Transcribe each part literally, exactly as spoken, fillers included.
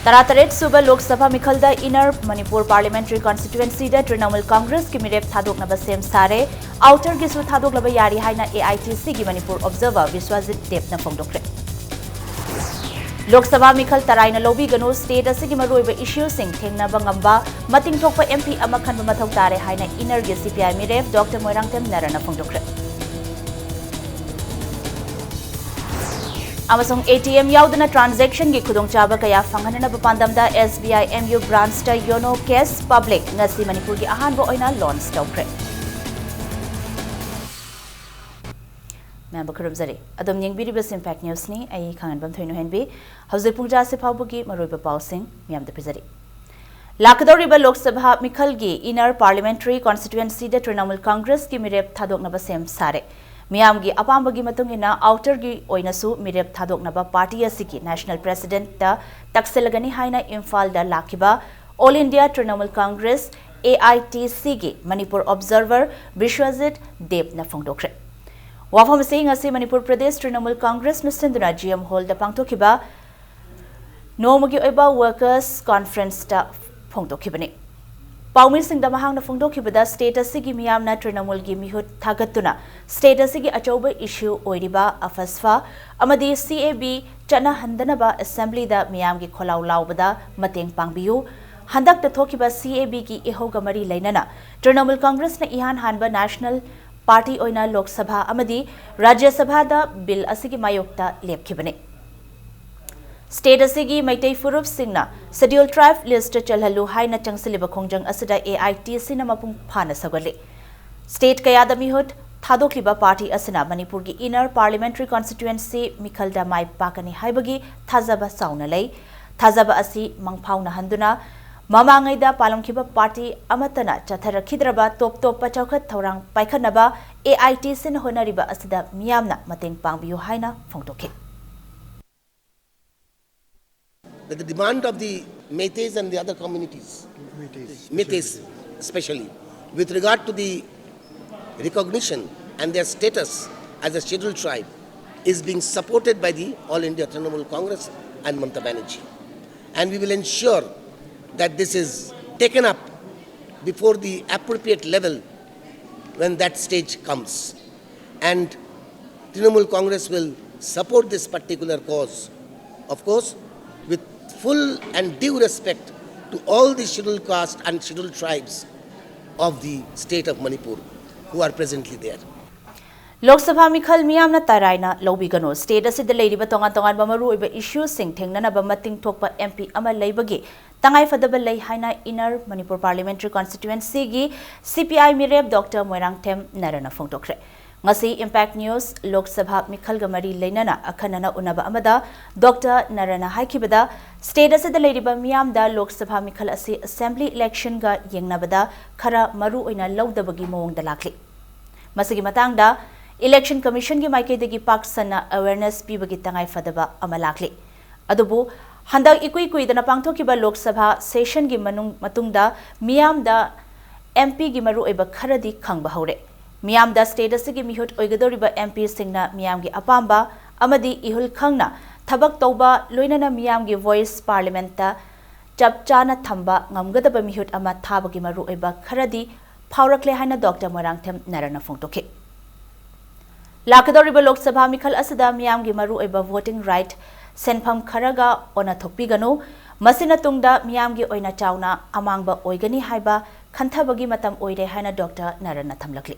ꯇꯔꯥꯇꯔꯦꯠ ꯁꯨꯕ Lok Sabha ꯃꯤꯈꯜꯗ inner Manipur parliamentary ꯀꯟꯁꯇꯤꯇ꯭ꯌꯨꯑꯦꯟꯁꯤꯗ ꯇ꯭ꯔꯤꯅꯃꯨꯜ ꯀꯪꯒ꯭ꯔꯦꯁꯀꯤ ꯃꯤꯔꯦꯞ ꯊꯥꯗꯣꯛꯅꯕ ꯁꯦꯝ ꯁꯥꯔꯦ꯫ ꯑꯥꯎꯇꯔꯒꯤꯁꯨ ꯊꯥꯗꯣꯛꯂꯕ ꯌꯥꯔꯤ ꯍꯥꯏꯅ ꯑꯦ ꯑꯥꯏ ꯇꯤ ꯁꯤꯒꯤ ꯃꯅꯤꯄꯨꯔ ꯑꯣꯕꯖꯔꯚꯔ ꯕꯤꯁ꯭ꯋꯖꯤꯠ ꯗꯦꯕꯅ ꯐꯣꯡꯗꯣꯛꯈ꯭ꯔꯦ꯫ ꯂꯣꯛ ꯁꯚꯥ ꯃꯤꯈꯜ ꯇꯔꯥꯏꯅ ꯂꯧꯕꯤꯒꯅꯨ, ꯁ꯭ꯇꯦꯠ ꯑꯁꯤꯒꯤ ꯃꯔꯨꯑꯣꯏꯕ ꯏꯁꯨꯁꯤꯡ ꯊꯦꯡꯅꯕ ꯉꯝꯕ, ꯃꯇꯤꯡ ꯊꯣꯛꯄ ꯑꯦꯝ ꯄꯤ ꯑꯃ ꯈꯟꯕ ꯃꯊꯧ ꯇꯥꯔꯦ ꯍꯥꯏꯅ ꯏꯟꯅꯔꯒꯤ ꯁꯤ ꯄꯤ ꯑꯥꯏ ꯃꯤꯔꯦꯞ ꯗꯣꯛꯇꯔ ꯃꯣꯏꯔꯥꯡꯊꯦꯝ ꯅꯔꯅ ꯐꯣꯡꯗꯣꯛꯈ꯭ꯔꯦ꯫ ꯑꯃꯁꯨꯡ ꯑꯦ ꯇꯤ ꯑꯦꯝ ꯌꯥꯎꯗꯅ ꯇ꯭ꯔꯥꯟꯖꯦꯛꯁꯟꯒꯤ ꯈꯨꯗꯣꯡꯆꯥꯕ ꯀꯌꯥ ꯐꯪꯍꯟꯅꯕ ꯄꯥꯟꯗꯝꯗ S B I M U ꯕ꯭ꯔꯥꯟꯆꯇ ꯌꯣꯅꯣ ꯀꯦꯁ ꯄꯕ꯭ꯂꯤꯛ ꯉꯁꯤ ꯃꯅꯤꯄꯨꯔꯒꯤ ꯑꯍꯥꯟꯕ ꯑꯣꯏꯅ ꯂꯣꯟꯆ ꯇꯧꯈ꯭ꯔꯦ꯫ ꯃꯌꯥꯝꯕꯨ ꯈꯨꯔꯨꯝꯖꯔꯤ꯫ ꯑꯗꯨꯝ ꯌꯦꯡꯕꯤꯔꯤꯕꯁꯤ ꯏꯝꯄꯦꯛ ꯅ꯭ꯌꯨꯁꯅꯤ꯫ ꯑꯩ ꯈꯥꯉꯟꯕꯝ ꯊꯣꯏꯅꯨꯍꯦꯟꯕꯤ꯫ ꯍꯧꯖꯤꯛ ꯄꯨꯡ ꯇꯔꯥꯁꯤ ꯐꯥꯎꯕꯒꯤ ꯃꯔꯨꯑꯣꯏꯕ ꯄꯥꯎꯁꯤꯡ ꯃꯤꯌꯥꯝꯗ ꯄꯤꯖꯔꯤ꯫ ꯂꯥꯛꯀꯗꯧꯔꯤꯕ ꯂꯣꯛ ꯁꯚꯥ ꯃꯤꯈꯜꯒꯤ ꯏꯟꯅꯔ ꯄꯥꯔꯂꯤꯌꯥꯃꯦꯟꯇꯔꯤ ꯀꯟꯁꯇꯤꯇ꯭ꯌꯨꯑꯦꯟꯁꯤꯗ ꯇ꯭ꯔꯤꯅꯃꯨꯜ ꯀꯪꯒ꯭ꯔꯦꯁꯀꯤ ꯃꯤꯔꯦꯞ ꯊꯥꯗꯣꯛꯅꯕ ꯁꯦꯝ ꯁꯥꯔꯦ꯫ ꯃꯤꯌꯥꯝꯒꯤ ꯑꯄꯥꯝꯕꯒꯤ ꯃꯇꯨꯡ ꯏꯟꯅ ꯑꯥꯎꯇꯔꯒꯤ ꯑꯣꯏꯅꯁꯨ ꯃꯤꯔꯦꯞ ꯊꯥꯗꯣꯛꯅꯕ ꯄꯥꯔꯇꯤ ꯑꯁꯤꯒꯤ ꯅꯦꯁꯅꯦꯜ ꯄ꯭ꯔꯦꯁꯤꯗꯦꯟꯠꯇ ꯇꯛꯁꯤꯜꯂꯒꯅꯤ ꯍꯥꯏꯅ ꯏꯝꯐꯥꯜꯗ ꯂꯥꯛꯈꯤꯕ all India Trinamool Congress, A I T ꯁꯤꯒꯤ ꯃꯅꯤꯄꯨꯔ ꯑꯣꯕꯖꯔꯚꯔ ꯕꯤꯁ꯭ꯋꯖꯤꯠ ꯗꯦꯕꯅ ꯐꯣꯡꯗꯣꯛꯈ꯭ꯔꯦ꯫ ꯋꯥꯐꯝ ꯑꯁꯤ ꯉꯁꯤ ꯃꯅꯤꯄꯨꯔ ꯄ꯭ꯔꯗꯦꯁ ꯇ꯭ꯔꯤꯅꯃꯨꯜ ꯀꯪꯒ꯭ꯔꯦꯁꯅ ꯁꯤꯟꯗꯨꯅ ꯖꯤ ꯑꯦꯝ ꯍꯣꯜꯗ ꯄꯥꯡꯊꯣꯛꯈꯤꯕ ꯅꯣꯡꯃꯒꯤ ꯑꯣꯏꯕ ꯋꯥꯔꯀꯔꯁ ꯀꯟꯐꯔꯦꯟꯁꯇ ꯐꯣꯡꯗꯣꯛꯈꯤꯕꯅꯤ꯫ ꯄꯥꯎꯃꯤꯁꯤꯡꯗ ꯃꯍꯥꯛꯅ ꯐꯣꯡꯗꯣꯛꯈꯤꯕꯗ, ꯁ꯭ꯇꯦꯠ ꯑꯁꯤꯒꯤ ꯃꯤꯌꯥꯝꯅ ꯇ꯭ꯔꯤꯅꯃꯨꯜꯒꯤ ꯃꯤꯍꯨꯠ ꯊꯥꯒꯠꯇꯨꯅ ꯁ꯭ꯇꯦꯠ ꯑꯁꯤꯒꯤ ꯑꯆꯧꯕ ꯏꯁꯨ ꯑꯣꯏꯔꯤꯕ ꯑꯐꯁꯐꯥ ꯑꯃꯗꯤ ꯁꯤ ꯑꯦ ꯕꯤ ꯆꯠꯅꯍꯟꯗꯅꯕ ꯑꯦꯁꯦꯝꯕ꯭ꯂꯤꯗ ꯃꯤꯌꯥꯝꯒꯤ ꯈꯣꯜꯂꯥꯎ ꯂꯥꯎꯕꯗ ꯃꯇꯦꯡ ꯄꯥꯡꯕꯤꯌꯨ꯫ ꯍꯟꯗꯛꯇ ꯊꯣꯛꯈꯤꯕ ꯁꯤ ꯑꯦ ꯕꯤꯒꯤ ꯏꯍꯧꯒ ꯃꯔꯤ ꯂꯩꯅꯅ ꯇ꯭ꯔꯤꯅꯃꯨꯜ ꯀꯪꯒ꯭ꯔꯦꯁꯅ ꯏꯍꯥꯟ ꯍꯥꯟꯕ ꯅꯦꯁꯅꯦꯜ ꯄꯥꯔꯇꯤ ꯑꯣꯏꯅ ꯂꯣꯛ ꯁꯚꯥ ꯑꯃꯗꯤ ꯔꯥꯖ꯭ꯌ ꯁꯚꯥꯗ ꯕꯤꯜ ꯑꯁꯤꯒꯤ ꯃꯥꯌꯣꯛꯇ ꯂꯦꯞꯈꯤꯕꯅꯤ꯫ ꯁ꯭ꯇꯦꯠ ꯑꯁꯤꯒꯤ ꯃꯩꯇꯩ ꯐꯨꯔꯨꯞꯁꯤꯡꯅ ꯁꯦꯗ꯭ꯌꯨꯜ ꯇ꯭ꯔꯥꯏꯕ ꯂꯤꯁ꯭ꯠꯇ ꯆꯜꯍꯜꯂꯨ ꯍꯥꯏꯅ ꯆꯪꯁꯤꯜꯂꯤꯕ ꯈꯣꯡꯖꯪ ꯑꯁꯤꯗ ꯑꯦ ꯑꯥꯏ ꯇꯤ ꯁꯤꯅ ꯃꯄꯨꯡ ꯐꯥꯅ ꯁꯧꯒꯠꯂꯤ꯫ ꯁ꯭ꯇꯦꯠ ꯀꯌꯥꯗ ꯃꯤꯍꯨꯠ ꯊꯥꯗꯣꯛꯂꯤꯕ ꯄꯥꯔꯇꯤ ꯑꯁꯤꯅ ꯃꯅꯤꯄꯨꯔꯒꯤ ꯏꯟꯅꯔ ꯄꯥꯔꯂꯤꯌꯥꯃꯦꯟꯇꯔꯤ ꯀꯟꯁꯇꯤꯇ꯭ꯌꯨꯑꯦꯟꯁꯤ ꯃꯤꯈꯜꯗ ꯃꯥꯏ ꯄꯥꯛꯀꯅꯤ ꯍꯥꯏꯕꯒꯤ ꯊꯥꯖꯕ ꯆꯥꯎꯅ ꯂꯩ꯫ ꯊꯥꯖꯕ ꯑꯁꯤ ꯃꯪꯐꯥꯎꯅꯍꯟꯗꯨꯅ ꯃꯃꯥꯡꯉꯩꯗ ꯄꯥꯜꯂꯝꯈꯤꯕ ꯄꯥꯔꯇꯤ ꯑꯃꯠꯇꯅ ꯆꯠꯊꯔꯛꯈꯤꯗ꯭ꯔꯕ ꯇꯣꯞ ꯇꯣꯞꯄ ꯆꯥꯎꯈꯠ ꯊꯧꯔꯥꯡ ꯄꯥꯏꯈꯠꯅꯕ ꯑꯦ ꯑꯥꯏ ꯇꯤ ꯁꯤꯅ ꯍꯣꯠꯅꯔꯤꯕ ꯑꯁꯤꯗ ꯃꯤꯌꯥꯝꯅ ꯃꯇꯦꯡ ꯄꯥꯡꯕꯤꯌꯨ ꯍꯥꯏꯅ ꯐꯣꯡꯗꯣꯛꯈꯤ꯫ That the demand of the Meiteis and the other communities, Meiteis especially, with regard to the recognition and their status as a scheduled tribe, is being supported by the All India Trinamool Congress and Mamata Banerjee. And we will ensure that this is taken up before the appropriate level when that stage comes. And Trinamool Congress will support this particular cause, of course, with full and due respect to all the scheduled caste and scheduled tribes of the state of Manipur who are presently there. Lok Sabha ꯃꯤꯈꯜ ꯃꯤꯌꯥꯝꯅ ꯇꯔꯥꯏꯅ ꯂꯧꯕꯤꯒꯅꯨ꯫ State ꯑꯁꯤꯗ ꯂꯩꯔꯤꯕ ꯇꯣꯉꯥꯟ ꯇꯣꯉꯥꯟꯕ ꯃꯔꯨꯑꯣꯏꯕ ꯏꯁꯨꯁꯤꯡ ꯊꯦꯡꯅꯅꯕ ꯃꯇꯤꯡ ꯊꯣꯛꯄ M P ꯑꯃ ꯂꯩꯕꯒꯤ ꯇꯉꯥꯏ ꯐꯗꯕ ꯂꯩ ꯍꯥꯏꯅ ꯏꯟꯅꯔ ꯃꯅꯤꯄꯨꯔ ꯄꯥꯔꯂꯤꯌꯥꯃꯦꯟꯇꯔꯤ ꯀꯣꯟꯁꯇꯤꯇ꯭ꯌꯨꯑꯦꯟꯁꯤꯒꯤ ꯁꯤ ꯄꯤ ꯑꯥꯏ ꯃꯤꯔꯦꯞ ꯗꯣꯛꯇꯔ ꯃꯣꯏꯔꯥꯡꯊꯦꯝ ꯅꯔꯟꯅ ꯐꯣꯡꯗꯣꯛꯈ꯭ꯔꯦ꯫ ꯉꯁꯤ ꯏꯝꯄꯦꯛ ꯅ꯭ꯌꯨꯁ ꯂꯣꯛ ꯁꯚꯥ ꯃꯤꯈꯜꯒ ꯃꯔꯤ ꯂꯩꯅꯅ ꯑꯈꯟꯅꯅ ꯎꯅꯕ ꯑꯃꯗ ꯗꯣꯛꯇꯔ ꯅꯔꯟꯅ ꯍꯥꯏꯈꯤꯕꯗ, ꯁ꯭ꯇꯦꯠ ꯑꯁꯤꯗ ꯂꯩꯔꯤꯕ ꯃꯤꯌꯥꯝꯗ ꯂꯣꯛ ꯁꯚꯥ ꯃꯤꯈꯜ ꯑꯁꯤ ꯑꯦꯁꯦꯝꯕ꯭ꯂꯤ ꯏꯂꯦꯛꯁꯟꯒ ꯌꯦꯡꯅꯕꯗ ꯈꯔ ꯃꯔꯨ ꯑꯣꯏꯅ ꯂꯧꯗꯕꯒꯤ ꯃꯑꯣꯡꯗ ꯂꯥꯛꯂꯤ꯫ ꯃꯁꯤꯒꯤ ꯃꯇꯥꯡꯗ ꯏꯂꯦꯛꯁꯟ ꯀꯃꯤꯁꯟꯒꯤ ꯃꯥꯏꯀꯩꯗꯒꯤ ꯄꯥꯛ ꯁꯟꯅ ꯑꯦꯋꯦꯔꯅꯦꯁ ꯄꯤꯕꯒꯤ ꯇꯉꯥꯏ ꯐꯗꯕ ꯑꯃ ꯂꯥꯛꯂꯤ꯫ ꯑꯗꯨꯕꯨ ꯍꯟꯗꯛ ꯏꯀꯨꯏ ꯀꯨꯏꯗꯅ ꯄꯥꯡꯊꯣꯛꯈꯤꯕ ꯂꯣꯛ ꯁꯚꯥ ꯁꯦꯁꯟꯒꯤ ꯃꯅꯨꯡ, ꯃꯇꯨꯡꯗ ꯃꯤꯌꯥꯝꯗ ꯑꯦꯝ ꯄꯤꯒꯤ ꯃꯔꯨꯑꯣꯏꯕ ꯈꯔꯗꯤ ꯈꯪꯕ ꯍꯧꯔꯦ꯫ ꯃꯤꯌꯥꯝꯗ ꯁ꯭ꯇꯦꯠ ꯑꯁꯤꯒꯤ ꯃꯤꯍꯨꯠ ꯑꯣꯏꯒꯗꯧꯔꯤꯕ ꯑꯦꯝ ꯄꯤꯁꯤꯡꯅ ꯃꯤꯌꯥꯝꯒꯤ ꯑꯄꯥꯝꯕ ꯑꯃꯗꯤ ꯏꯍꯨꯜ ꯈꯪꯅ ꯊꯕꯛ ꯇꯧꯕ, ꯂꯣꯏꯅꯅ ꯃꯤꯌꯥꯝꯒꯤ ꯚꯣꯏꯁ ꯄꯥꯔꯂꯤꯌꯥꯃꯦꯟꯠꯇ ꯆꯞ ꯆꯥꯅ ꯊꯝꯕ ꯉꯝꯒꯗꯕ ꯃꯤꯍꯨꯠ ꯑꯃ ꯊꯥꯕꯒꯤ ꯃꯔꯨꯑꯣꯏꯕ ꯈꯔꯗꯤ ꯐꯥꯎꯔꯛꯂꯦ ꯍꯥꯏꯅ ꯗꯣꯛꯇꯔ ꯃꯣꯏꯔꯥꯡꯊꯦꯝ ꯅꯔꯟꯅ ꯐꯣꯡꯗꯣꯛꯈꯤ꯫ ꯂꯥꯛꯀꯗꯧꯔꯤꯕ ꯂꯣꯛ ꯁꯚꯥ ꯃꯤꯈꯜ ꯑꯁꯤꯗ ꯃꯤꯌꯥꯝꯒꯤ ꯃꯔꯨꯑꯣꯏꯕ ꯚꯣꯇꯤꯡ ꯔꯥꯏꯠ ꯁꯦꯟꯐꯝ ꯈꯔꯒ ꯑꯣꯟꯅ ꯊꯣꯛꯄꯤꯒꯅꯨ꯫ ꯃꯁꯤꯅ ꯇꯨꯡꯗ ꯃꯤꯌꯥꯝꯒꯤ ꯑꯣꯏꯅ ꯆꯥꯎꯅ ꯑꯃꯥꯡꯕ ꯑꯣꯏꯒꯅꯤ ꯍꯥꯏꯕ ꯈꯟꯊꯕꯒꯤ ꯃꯇꯝ ꯑꯣꯏꯔꯦ ꯍꯥꯏꯅ ꯗꯣꯛꯇꯔ ꯅꯔꯟꯅ ꯊꯝꯂꯛꯂꯤ꯫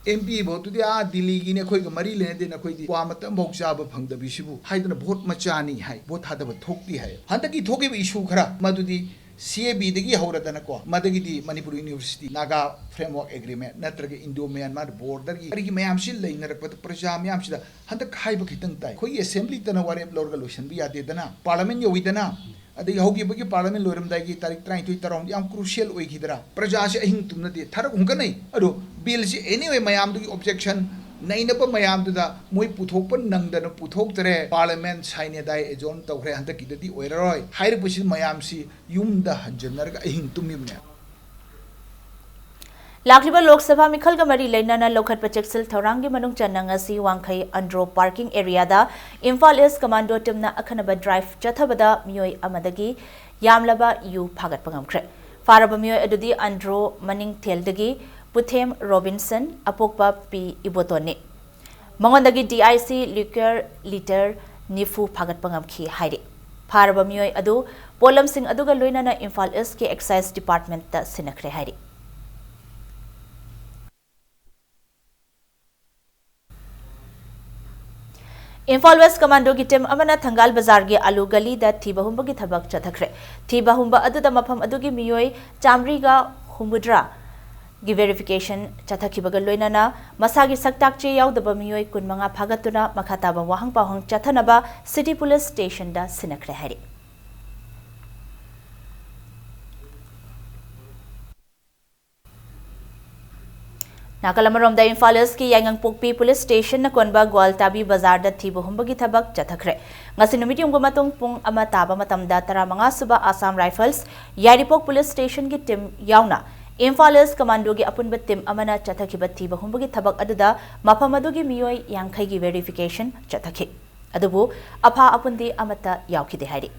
ꯑꯦꯝ ꯄꯤ ꯚꯣꯠꯇꯨꯗꯤ ꯑꯥ ꯗꯤꯜꯂꯤꯒꯤꯅꯦ, ꯑꯩꯈꯣꯏꯒ ꯃꯔꯤ ꯂꯩꯅꯗꯦ, ꯅꯈꯣꯏꯗꯤ ꯀ꯭ꯋꯥ ꯃꯇꯝ ꯐꯥꯎ ꯆꯥꯕ ꯐꯪꯗꯕꯤꯁꯤꯕꯨ ꯍꯥꯏꯗꯅ ꯚꯣꯠ ꯃꯆꯥꯅꯤ ꯍꯥꯏ, ꯚꯣꯠ ꯊꯥꯗꯕ ꯊꯣꯛꯇꯦ ꯍꯥꯏ꯫ ꯍꯟꯗꯛꯀꯤ ꯊꯣꯛꯈꯤꯕ ꯏꯁꯨ ꯈꯔ ꯃꯗꯨꯗꯤ ꯁꯤ ꯑꯦ ꯕꯤꯗꯒꯤ ꯍꯧꯔꯗꯅꯀꯣ, ꯃꯗꯒꯤꯗꯤ Manipur university, Naga framework agreement, ꯅꯠꯇ꯭ꯔꯒ ꯏꯟꯗꯣ ꯃ꯭ꯌꯥꯟꯃꯥꯔ ꯕꯣꯔꯗꯔꯒꯤ ꯀꯔꯤꯒꯤ ꯃꯌꯥꯝꯁꯤ ꯂꯩꯅꯔꯛꯄꯗ ꯄ꯭ꯔꯖꯥ ꯃꯌꯥꯝꯁꯤꯗ ꯍꯟꯗꯛ ꯍꯥꯏꯕ ꯈꯤꯇꯪ ꯇꯥꯏ꯫ ꯑꯩꯈꯣꯏꯒꯤ ꯑꯦꯁꯦꯝꯕ꯭ꯂꯤꯇꯅ ꯋꯥꯔꯦꯞ ꯂꯧꯔꯒ ꯂꯣꯏꯁꯤꯟꯕ ꯌꯥꯗꯦꯗꯅ, ꯄꯥꯔꯂꯤꯌꯥꯃꯦꯟ ꯌꯧꯏꯗꯅ, ꯑꯗꯒꯤ ꯍꯧꯈꯤꯕꯒꯤ ꯄꯥꯔꯂꯤꯌꯥꯃꯦꯟ ꯂꯣꯏꯔꯝꯗꯥꯏꯒꯤ ꯇꯥꯔꯤꯛ ꯇꯔꯥꯅꯤꯊꯣꯏ, ꯇꯔꯥꯍꯨꯝꯗꯣꯏ ꯌꯥꯝ ꯀ꯭ꯔꯨꯁꯤꯌꯦꯜ ꯑꯣꯏꯈꯤꯗ꯭ꯔꯥ? ꯄ꯭ꯔꯖꯥꯁꯦ ꯑꯍꯤꯡ ꯇꯨꯝꯅꯗꯦ, ꯊꯔꯛ ꯍꯨꯟꯒꯠꯅꯩ꯫ ꯑꯗꯣ ꯕꯤꯜꯁꯤ anyway ꯃꯌꯥꯝꯗꯨꯒꯤ ꯑꯣꯕꯖꯦꯛꯁꯟ, ꯅꯩꯅꯕ ꯃꯌꯥꯝꯗꯨꯗ ꯃꯣꯏ ꯄꯨꯊꯣꯛꯄ ꯅꯪꯗꯅ ꯄꯨꯊꯣꯛꯇꯔꯦ꯫ ꯄꯥꯔꯂꯤꯌꯥꯃꯦꯟ ꯁꯥꯏꯅꯦꯗꯥꯏ ꯑꯦꯖꯣꯔꯟ ꯇꯧꯈ꯭ꯔꯦ, ꯍꯟꯗꯛꯀꯤꯗꯗꯤ ꯑꯣꯏꯔꯔꯣꯏ꯫ ꯍꯥꯏꯔꯤꯕꯁꯤ ꯃꯌꯥꯝꯁꯤ ꯌꯨꯝꯗ ꯍꯟꯖꯟꯅꯔꯒ ꯑꯍꯤꯡ ꯇꯨꯝꯃꯤꯕꯅꯦ꯫ ꯂꯥꯛꯂꯤꯕ ꯂꯣꯛ ꯁꯚꯥ ꯃꯤꯈꯜꯒ ꯃꯔꯤ ꯂꯩꯅꯅ ꯂꯧꯈꯠꯄ ꯆꯦꯛꯁꯤꯜ ꯊꯧꯔꯥꯡꯒꯤ ꯃꯅꯨꯡ ꯆꯟꯅ ꯉꯁꯤ ꯋꯥꯡꯈꯩ ꯑꯟꯗ꯭ꯔꯣ ꯄꯥꯔꯀꯤꯡ ꯑꯦꯔꯤꯌꯥꯗ ꯏꯝꯐꯥꯜ ꯏꯁ ꯀꯃꯥꯟꯗꯣ ꯇꯤꯝꯅ ꯑꯈꯟꯅꯕ ꯗ꯭ꯔꯥꯏꯚ ꯆꯠꯊꯕꯗ ꯃꯤꯑꯣꯏ ꯑꯃꯗꯒꯤ ꯌꯥꯝꯂꯕ ꯌꯨ ꯐꯥꯒꯠꯄ ꯉꯝꯈ꯭ꯔꯦ꯫ ꯐꯥꯔꯕ ꯃꯤꯑꯣꯏ ꯑꯗꯨꯗꯤ ꯑꯟꯗ꯭ꯔꯣ ꯃꯅꯤꯡꯊꯦꯜꯗꯒꯤ ꯄꯨꯊꯦꯝ ꯔꯣꯕꯤꯟꯁꯟ, ꯑꯄꯣꯛꯄ ꯄꯤ ꯏꯕꯣꯇꯣꯟꯅꯤ꯫ ꯃꯉꯣꯟꯗꯒꯤ ꯗꯤ ꯑꯥꯏ ꯁꯤ ꯂꯤꯀꯔ ꯂꯤꯇꯔ ꯅꯤꯐꯨ ꯐꯥꯒꯠꯄ ꯉꯝꯈꯤ ꯍꯥꯏꯔꯤ꯫ ꯐꯥꯔꯕ ꯃꯤꯑꯣꯏ ꯑꯗꯨ ꯄꯣꯠꯂꯝꯁꯤꯡ ꯑꯗꯨꯒ ꯂꯣꯏꯅꯅ ꯏꯝꯐꯥꯜ ꯏꯁꯀꯤ ꯑꯦꯛꯁꯥꯏꯖ ꯗꯤꯄꯥꯔꯠꯃꯦꯟꯠꯇ ꯁꯤꯟꯅꯈ꯭ꯔꯦ ꯍꯥꯏꯔꯤ꯫ ꯏꯝꯐꯥꯜ ꯋꯦꯁ ꯀꯃꯥꯟꯗꯣꯒꯤ ꯇꯤꯝ ꯑꯃꯅ ꯊꯪꯒꯥꯜ ꯕꯖꯥꯔꯒꯤ ꯑꯂꯨ ꯒꯂꯤꯗ ꯊꯤꯕ ꯍꯨꯝꯕꯒꯤ ꯊꯕꯛ ꯆꯠꯊꯈ꯭ꯔꯦ꯫ ꯊꯤꯕ ꯍꯨꯝꯕ ꯑꯗꯨꯗ ꯃꯐꯝ ꯑꯗꯨꯒꯤ ꯃꯤꯑꯣꯏ ꯆꯥꯃꯔꯤꯒ ꯍꯨꯝꯐꯨꯇꯔꯥ ꯒꯤ ꯚꯦꯔꯤꯐꯤꯀꯦꯁꯟ ꯆꯠꯊꯈꯤꯕꯒ ꯂꯣꯏꯅꯅ ꯃꯁꯥꯒꯤ ꯁꯛꯇꯥꯛ ꯆꯦ ꯌꯥꯎꯗꯕ ꯃꯤꯑꯣꯏ ꯀꯨꯟꯃꯉꯥ ꯐꯥꯒꯠꯇꯨꯅ ꯃꯈꯥ ꯇꯥꯕ ꯋꯥꯍꯪ ꯄꯥꯎꯍꯪ ꯆꯠꯊꯅꯕ ꯁꯤꯇꯤ ꯄꯨꯂꯤꯁ ꯁ꯭ꯇꯦꯁꯟꯗ ꯁꯤꯟꯅꯈ꯭ꯔꯦ ꯍꯥꯏꯔꯤ꯫ ꯅꯥꯀꯜ ꯑꯃꯔꯣꯝꯗ ꯏꯝꯐꯥꯜ ꯏꯁꯀꯤ ꯌꯥꯏꯉꯪꯄꯣꯛꯄꯤ ꯄꯨꯂꯤꯁ ꯁ꯭ꯇꯦꯁꯟꯅ ꯀꯣꯟꯕ ꯒ꯭ꯋꯥꯜꯇꯥꯕꯤ ꯕꯖꯥꯔꯗ ꯊꯤꯕ ꯍꯨꯝꯕꯒꯤ ꯊꯕꯛ ꯆꯠꯊꯈ꯭ꯔꯦ꯫ ꯉꯁꯤ ꯅꯨꯃꯤꯠꯌꯨꯡꯕ ꯃꯇꯨꯡ ꯄꯨꯡ ꯑꯃ ꯇꯥꯕ ꯃꯇꯝꯗ ꯇꯔꯥꯃꯉꯥ ꯁꯨꯕ ꯑꯁꯥꯝ ꯔꯥꯏꯐꯜꯁ ꯌꯥꯏꯔꯤꯄꯣꯛ ꯄꯨꯂꯤꯁ ꯁ꯭ꯇꯦꯁꯟꯒꯤ ꯇꯤꯝ ꯌꯥꯎꯅ ꯏꯝꯐꯥꯜ ꯏꯁ ꯀꯃꯥꯟꯗꯣꯒꯤ ꯑꯄꯨꯟꯕ ꯇꯤꯝ ꯑꯃꯅ ꯆꯠꯊꯈꯤꯕ ꯊꯤꯕ ꯍꯨꯝꯕꯒꯤ ꯊꯕꯛ ꯑꯗꯨꯗ ꯃꯐꯝ ꯑꯗꯨꯒꯤ ꯃꯤꯑꯣꯏ ꯌꯥꯡꯈꯩꯒꯤ ꯚꯦꯔꯤꯐꯤꯀꯦꯁꯟ ꯆꯠꯊꯈꯤ꯫ ꯑꯗꯨꯕꯨ ꯑꯐꯥ ꯑꯄꯨꯟꯗꯤ ꯑꯃꯠꯇ ꯌꯥꯎꯈꯤꯗꯦ ꯍꯥꯏꯔꯤ꯫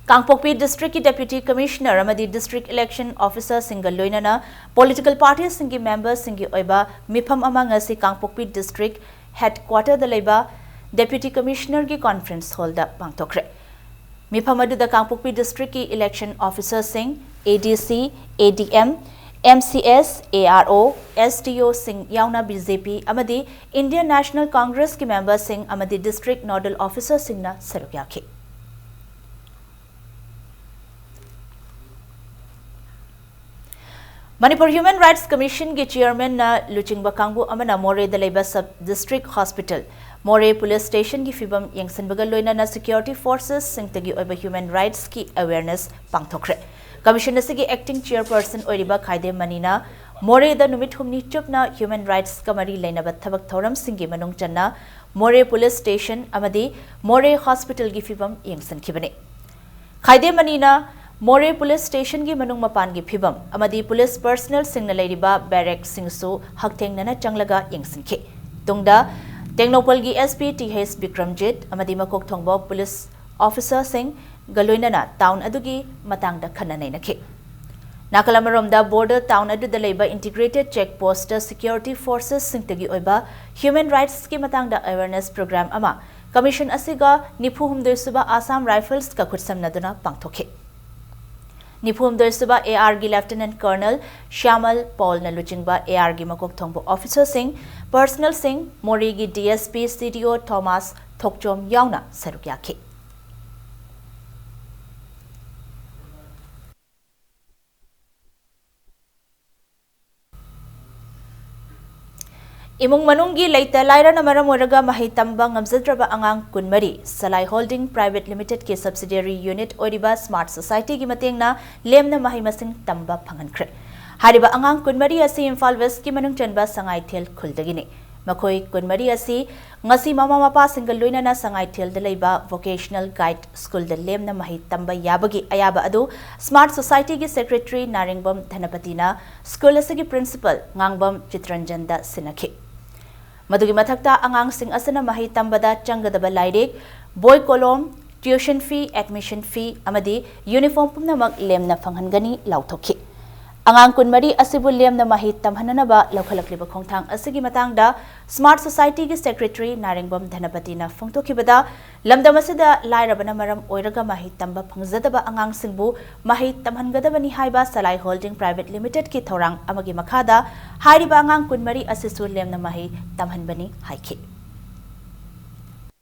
ꯀꯥꯡꯄꯣꯛꯄꯤ ꯗꯤꯁꯇ꯭ꯔꯤꯛꯀꯤ ꯗꯦꯄ꯭ꯌꯨꯇꯤ ꯀꯃꯤꯁꯅꯔ ꯑꯃꯗꯤ ꯗꯤꯁꯇ꯭ꯔꯤꯛ ꯏꯂꯦꯛꯁꯟ ꯑꯣꯐꯤꯁꯥꯔꯁꯤꯡꯒ ꯂꯣꯏꯅꯅ ꯄꯣꯂꯤꯇꯤꯀꯦꯜ ꯄꯥꯔꯇꯤꯁꯤꯡꯒꯤ ꯃꯦꯝꯕꯔꯁꯤꯡꯒꯤ ꯑꯣꯏꯕ ꯃꯤꯐꯝ ꯑꯃ ꯉꯁꯤ ꯀꯥꯡꯄꯣꯛꯄꯤ ꯗꯤꯁꯇ꯭ꯔꯤꯛ ꯍꯦꯗꯀ꯭ꯋꯥꯇꯔꯗ ꯂꯩꯕ ꯗꯦꯄ꯭ꯌꯨꯇꯤ ꯀꯃꯤꯁꯅꯔꯒꯤ ꯀꯣꯟꯐ꯭ꯔꯦꯟꯁ ꯍꯣꯜꯗ ꯄꯥꯡꯊꯣꯛꯈ꯭ꯔꯦ꯫ ꯃꯤꯐꯝ ꯑꯗꯨꯗ ꯀꯥꯡꯄꯣꯛꯄꯤ ꯗꯤꯁꯇ꯭ꯔꯤꯛꯀꯤ ꯏꯂꯦꯛꯁꯟ ꯑꯣꯐꯤꯁꯥꯔꯁꯤꯡ, ꯑꯦ ꯗꯤ ꯁꯤ, ꯑꯦ D M, M C S, A R ꯑꯣ, ꯑꯦꯁ ꯗꯤ ꯑꯣꯁꯤꯡ ꯌꯥꯎꯅ ꯕꯤ ꯖꯦ ꯄꯤ ꯑꯃꯗꯤ ꯏꯟꯗꯤꯌꯟ ꯅꯦꯁꯅꯦꯜ ꯀꯣꯡꯒ꯭ꯔꯦꯁꯀꯤ ꯃꯦꯝꯕꯔꯁꯤꯡ ꯑꯃꯗꯤ ꯗꯤꯁꯇ꯭ꯔꯤꯛ ꯅꯣꯗꯜ ꯑꯣꯐꯤꯁꯥꯔꯁꯤꯡꯅ ꯁꯔꯨꯛ ꯌꯥꯈꯤ꯫ ꯃꯅꯤꯄꯨꯔ ꯍ꯭ꯌꯨꯃꯦꯟ ꯔꯥꯏꯠꯁ ꯀꯃꯤꯁꯟꯒꯤ ꯆꯤꯌꯔꯃꯦꯟꯅ ꯂꯨꯆꯤꯡꯕ ꯀꯥꯡꯕꯨ ꯑꯃꯅ ꯃꯣꯔꯦꯗ ꯂꯩꯕ ꯁꯕ ꯗꯤꯁꯇ꯭ꯔꯤꯛ ꯍꯣꯁꯄꯤꯇꯥꯜ, ꯃꯣꯔꯦ ꯄꯨꯂꯤꯁ ꯁ꯭ꯇꯦꯁꯟꯒꯤ ꯐꯤꯕꯝ ꯌꯦꯡꯁꯤꯟꯕꯒ ꯂꯣꯏꯅꯅ ꯁꯦꯀ꯭ꯌꯨꯔꯤꯇꯤ ꯐꯣꯔꯁꯦꯁꯁꯤꯡꯇꯒꯤ ꯑꯣꯏꯕ ꯍ꯭ꯌꯨꯃꯦꯟ ꯔꯥꯏꯠꯁꯀꯤ ꯑꯦꯋꯦꯌꯔꯅꯦꯁ ꯄꯥꯡꯊꯣꯛꯈ꯭ꯔꯦ꯫ ꯀꯃꯤꯁꯟ ꯑꯁꯤꯒꯤ ꯑꯦꯛꯇꯤꯡ ꯆꯤꯌꯔꯄꯔꯁꯟ ꯑꯣꯏꯔꯤꯕ ꯈꯥꯏꯗꯦꯝ ꯃꯅꯤꯅ ꯃꯣꯔꯦꯗ ꯅꯨꯃꯤꯠ ꯍꯨꯝꯅꯤ ꯆꯨꯞꯅ ꯍ꯭ꯌꯨꯃꯦꯟ ꯔꯥꯏꯠꯁꯀ ꯃꯔꯤ ꯂꯩꯅꯕ ꯊꯕꯛ ꯊꯧꯔꯝꯁꯤꯡꯒꯤ ꯃꯅꯨꯡ ꯆꯟꯅ ꯃꯣꯔꯦ ꯄꯨꯂꯤꯁ ꯁ꯭ꯇꯦꯁꯟ ꯑꯃꯗꯤ ꯃꯣꯔꯦ ꯍꯣꯁꯄꯤꯇꯥꯜꯒꯤ ꯐꯤꯕꯝ ꯌꯦꯡꯁꯤꯟꯈꯤꯕꯅꯤ꯫ ꯈꯥꯏꯗꯦꯝ ꯑꯅꯤꯅ ꯃꯣꯔꯦ ꯄꯨꯂꯤꯁ ꯁ꯭ꯇꯦꯁꯟꯒꯤ ꯃꯅꯨꯡ ꯃꯄꯥꯟꯒꯤ ꯐꯤꯕꯝ ꯑꯃꯗꯤ ꯄꯨꯂꯤꯁ ꯄꯔꯁꯅꯦꯜꯁꯤꯡꯅ ꯂꯩꯔꯤꯕ ꯕꯦꯔꯦꯛꯁꯤꯡꯁꯨ ꯍꯛꯊꯦꯡꯅꯅ ꯆꯪꯂꯒ ꯌꯦꯡꯁꯤꯟꯈꯤ꯫ ꯇꯨꯡꯗ ꯇꯦꯡꯅꯧꯄꯜꯒꯤ SP th ꯕꯤꯀ꯭ꯔꯝꯖꯤꯠ ꯑꯃꯗꯤ ꯃꯀꯣꯛ ꯊꯣꯡꯕ ꯄꯨꯂꯤꯁ ꯑꯣꯐꯤꯁꯔꯁꯤꯡꯒ ꯂꯣꯏꯅꯅ ꯇꯥꯎꯟ ꯑꯗꯨꯒꯤ ꯃꯇꯥꯡꯗ ꯈꯟꯅ ꯅꯩꯅꯈꯤ꯫ ꯅꯥꯀꯜ ꯑꯃꯔꯣꯝꯗ, ꯕꯣꯔꯗꯔ ꯇꯥꯎꯟ ꯑꯗꯨꯗ ꯂꯩꯕ ꯏꯟꯇꯤꯒ꯭ꯔꯦꯇꯦꯗ ꯆꯦꯛ ꯄꯣꯁꯇ ꯁꯦꯀ꯭ꯌꯨꯔꯤꯇꯤ ꯐꯣꯔꯁꯦꯁꯁꯤꯡꯗꯒꯤ ꯑꯣꯏꯕ ꯍ꯭ꯌꯨꯃꯦꯟ ꯔꯥꯏꯠꯁꯀꯤ ꯃꯇꯥꯡꯗ ꯑꯦꯋꯦꯔꯅꯦꯁ ꯄ꯭ꯔꯣꯒ꯭ꯔꯥꯝ ꯑꯃ ꯀꯃꯤꯁꯟ ꯑꯁꯤꯒ ꯅꯤꯐꯨ ꯍꯨꯝꯗꯣꯏ ꯁꯨꯕ ꯑꯁꯥꯝ ꯔꯥꯏꯐꯜꯁꯀ ꯈꯨꯠꯁꯝꯅꯗꯨꯅ ꯄꯥꯡꯊꯣꯛꯈꯤ꯫ ꯅꯤꯐꯨ ꯍꯨꯝꯗꯣꯏ ꯁꯨꯕ AR ꯒꯤ ꯂꯦꯐꯇꯤꯅꯦꯟꯠ ꯀꯔꯅꯦꯜ ꯁ꯭ꯌꯥꯃꯜ ꯄꯥꯜꯅ ꯂꯨꯆꯤꯡꯕ AR ꯒꯤ ꯃꯀꯣꯛ ꯊꯣꯡꯕ ꯑꯣꯐꯤꯁꯔꯁꯤꯡ, ꯄꯔꯁꯅꯦꯜꯁꯤꯡ, ꯃꯣꯔꯦꯒꯤ DSP CDO ꯊꯣꯃꯥꯁ ꯊꯣꯛꯆꯣꯝ ꯌꯥꯎꯅ ꯁꯔꯨꯛ ꯌꯥꯈꯤ꯫ ꯏꯃꯨꯡ ꯃꯅꯨꯡꯒꯤ ꯂꯩꯇ ꯂꯥꯏꯔꯅ ꯃꯔꯝ ꯑꯣꯏꯔꯒ ꯃꯍꯩ ꯇꯝꯕ ꯉꯝꯖꯗ꯭ꯔꯕ ꯑꯉꯥꯡ ꯀꯨꯟꯃꯔꯤ ꯁꯂꯥꯏ ꯍꯣꯜꯗꯤꯡ ꯄ꯭ꯔꯥꯏꯚꯦꯠ ꯂꯤꯃꯤꯇꯦꯗꯀꯤ ꯁꯕꯁꯤꯗꯤꯌꯔꯤ ꯌꯨꯅꯤꯠ ꯑꯣꯏꯔꯤꯕ ꯁ꯭ꯃꯥꯔꯠ ꯁꯣꯁꯥꯏꯇꯤꯒꯤ ꯃꯇꯦꯡꯅ ꯂꯦꯝꯅ ꯃꯍꯩ ꯃꯁꯤꯡ ꯇꯝꯕ ꯐꯪꯍꯟꯈ꯭ꯔꯦ꯫ ꯍꯥꯏꯔꯤꯕ ꯑꯉꯥꯡ ꯀꯨꯟꯃꯔꯤ ꯑꯁꯤ ꯏꯝꯐꯥꯜ ꯋꯦꯁ꯭ꯠꯀꯤ ꯃꯅꯨꯡ ꯆꯟꯕ ꯁꯉꯥꯏꯊꯦꯜ ꯈꯨꯜꯗꯒꯤꯅꯤ꯫ ꯃꯈꯣꯏ ꯀꯨꯟꯃꯔꯤ ꯑꯁꯤ ꯉꯁꯤ ꯃꯃꯥ ꯃꯄꯥꯁꯤꯡꯒ ꯂꯣꯏꯅꯅ ꯁꯉꯥꯏꯊꯦꯜꯗ ꯂꯩꯕ ꯚꯣꯀꯦꯁꯅꯦꯜ ꯒꯥꯏꯗ ꯁ꯭ꯀꯨꯜꯗ ꯂꯦꯝꯅ ꯃꯍꯩ ꯇꯝꯕ ꯌꯥꯕꯒꯤ ꯑꯌꯥꯕ ꯑꯗꯨ ꯁ꯭ꯃꯥꯔꯠ ꯁꯣꯁꯥꯏꯇꯤꯒꯤ ꯁꯦꯀ꯭ꯔꯦꯇꯔꯤ ꯅꯥꯔꯦꯡꯕꯝ ꯙꯅꯄꯇꯤꯅ ꯁ꯭ꯀꯨꯜ ꯑꯁꯤꯒꯤ ꯄ꯭ꯔꯤꯟꯁꯤꯄꯜ ꯉꯥꯡꯕꯝ ꯆꯤꯇ꯭ꯔꯟꯖꯟꯗ ꯁꯤꯟꯅꯈꯤ꯫ ꯃꯗꯨꯒꯤ ꯃꯊꯛꯇ, ꯑꯉꯥꯡꯁꯤꯡ ꯑꯁꯤꯅ ꯃꯍꯩ ꯇꯝꯕꯗ ꯆꯪꯒꯗꯕ ꯂꯥꯏꯔꯤꯛ, ꯕꯣꯏ ꯀꯣꯂꯣꯝ, ꯇ꯭ꯌꯨꯁꯟ ꯐꯤ, ꯑꯦꯗꯃꯤꯁꯟ ꯐꯤ ꯑꯃꯗꯤ ꯌꯨꯅꯤꯐꯣꯔꯝ ꯄꯨꯝꯅꯃꯛ ꯂꯦꯝꯅ ꯐꯪꯍꯟꯒꯅꯤ ꯂꯥꯎꯊꯣꯛꯈꯤ꯫ ꯑꯉꯥꯡ ꯀꯨꯟꯃꯔꯤ ꯑꯁꯤꯕꯨ ꯂꯦꯝꯅ ꯃꯍꯩ ꯇꯝꯍꯟꯅꯅꯕ ꯂꯧꯈꯠꯂꯛꯂꯤꯕ ꯈꯣꯡꯊꯥꯡ ꯑꯁꯤꯒꯤ ꯃꯇꯥꯡꯗ ꯁ꯭ꯃꯥꯔꯠ ꯁꯣꯁꯥꯏꯇꯤꯒꯤ ꯁꯦꯀ꯭ꯔꯦꯇꯔꯤ ꯅꯥꯔꯦꯡꯕꯝ ꯙꯅꯄꯇꯤꯅ ꯐꯣꯡꯗꯣꯛꯈꯤꯕꯗ, ꯂꯝꯗꯝ ꯑꯁꯤꯗ ꯂꯥꯏꯔꯕꯅ ꯃꯔꯝ ꯑꯣꯏꯔꯒ ꯃꯍꯩ ꯇꯝꯕ ꯐꯪꯖꯗꯕ ꯑꯉꯥꯡꯁꯤꯡꯕꯨ ꯃꯍꯩ ꯇꯝꯍꯟꯒꯗꯕꯅꯤ ꯍꯥꯏꯕ ꯁꯂꯥꯏ ꯍꯣꯜꯗꯤꯡ ꯄ꯭ꯔꯥꯏꯚꯦꯠ ꯂꯤꯃꯤꯇꯦꯗꯀꯤ ꯊꯧꯔꯥꯡ ꯑꯃꯒꯤ ꯃꯈꯥꯗ ꯍꯥꯏꯔꯤꯕ ꯑꯉꯥꯡ ꯀꯨꯟꯃꯔꯤ ꯑꯁꯤꯁꯨ ꯂꯦꯝꯅ ꯃꯍꯩ ꯇꯝꯍꯟꯕꯅꯤ ꯍꯥꯏꯈꯤ꯫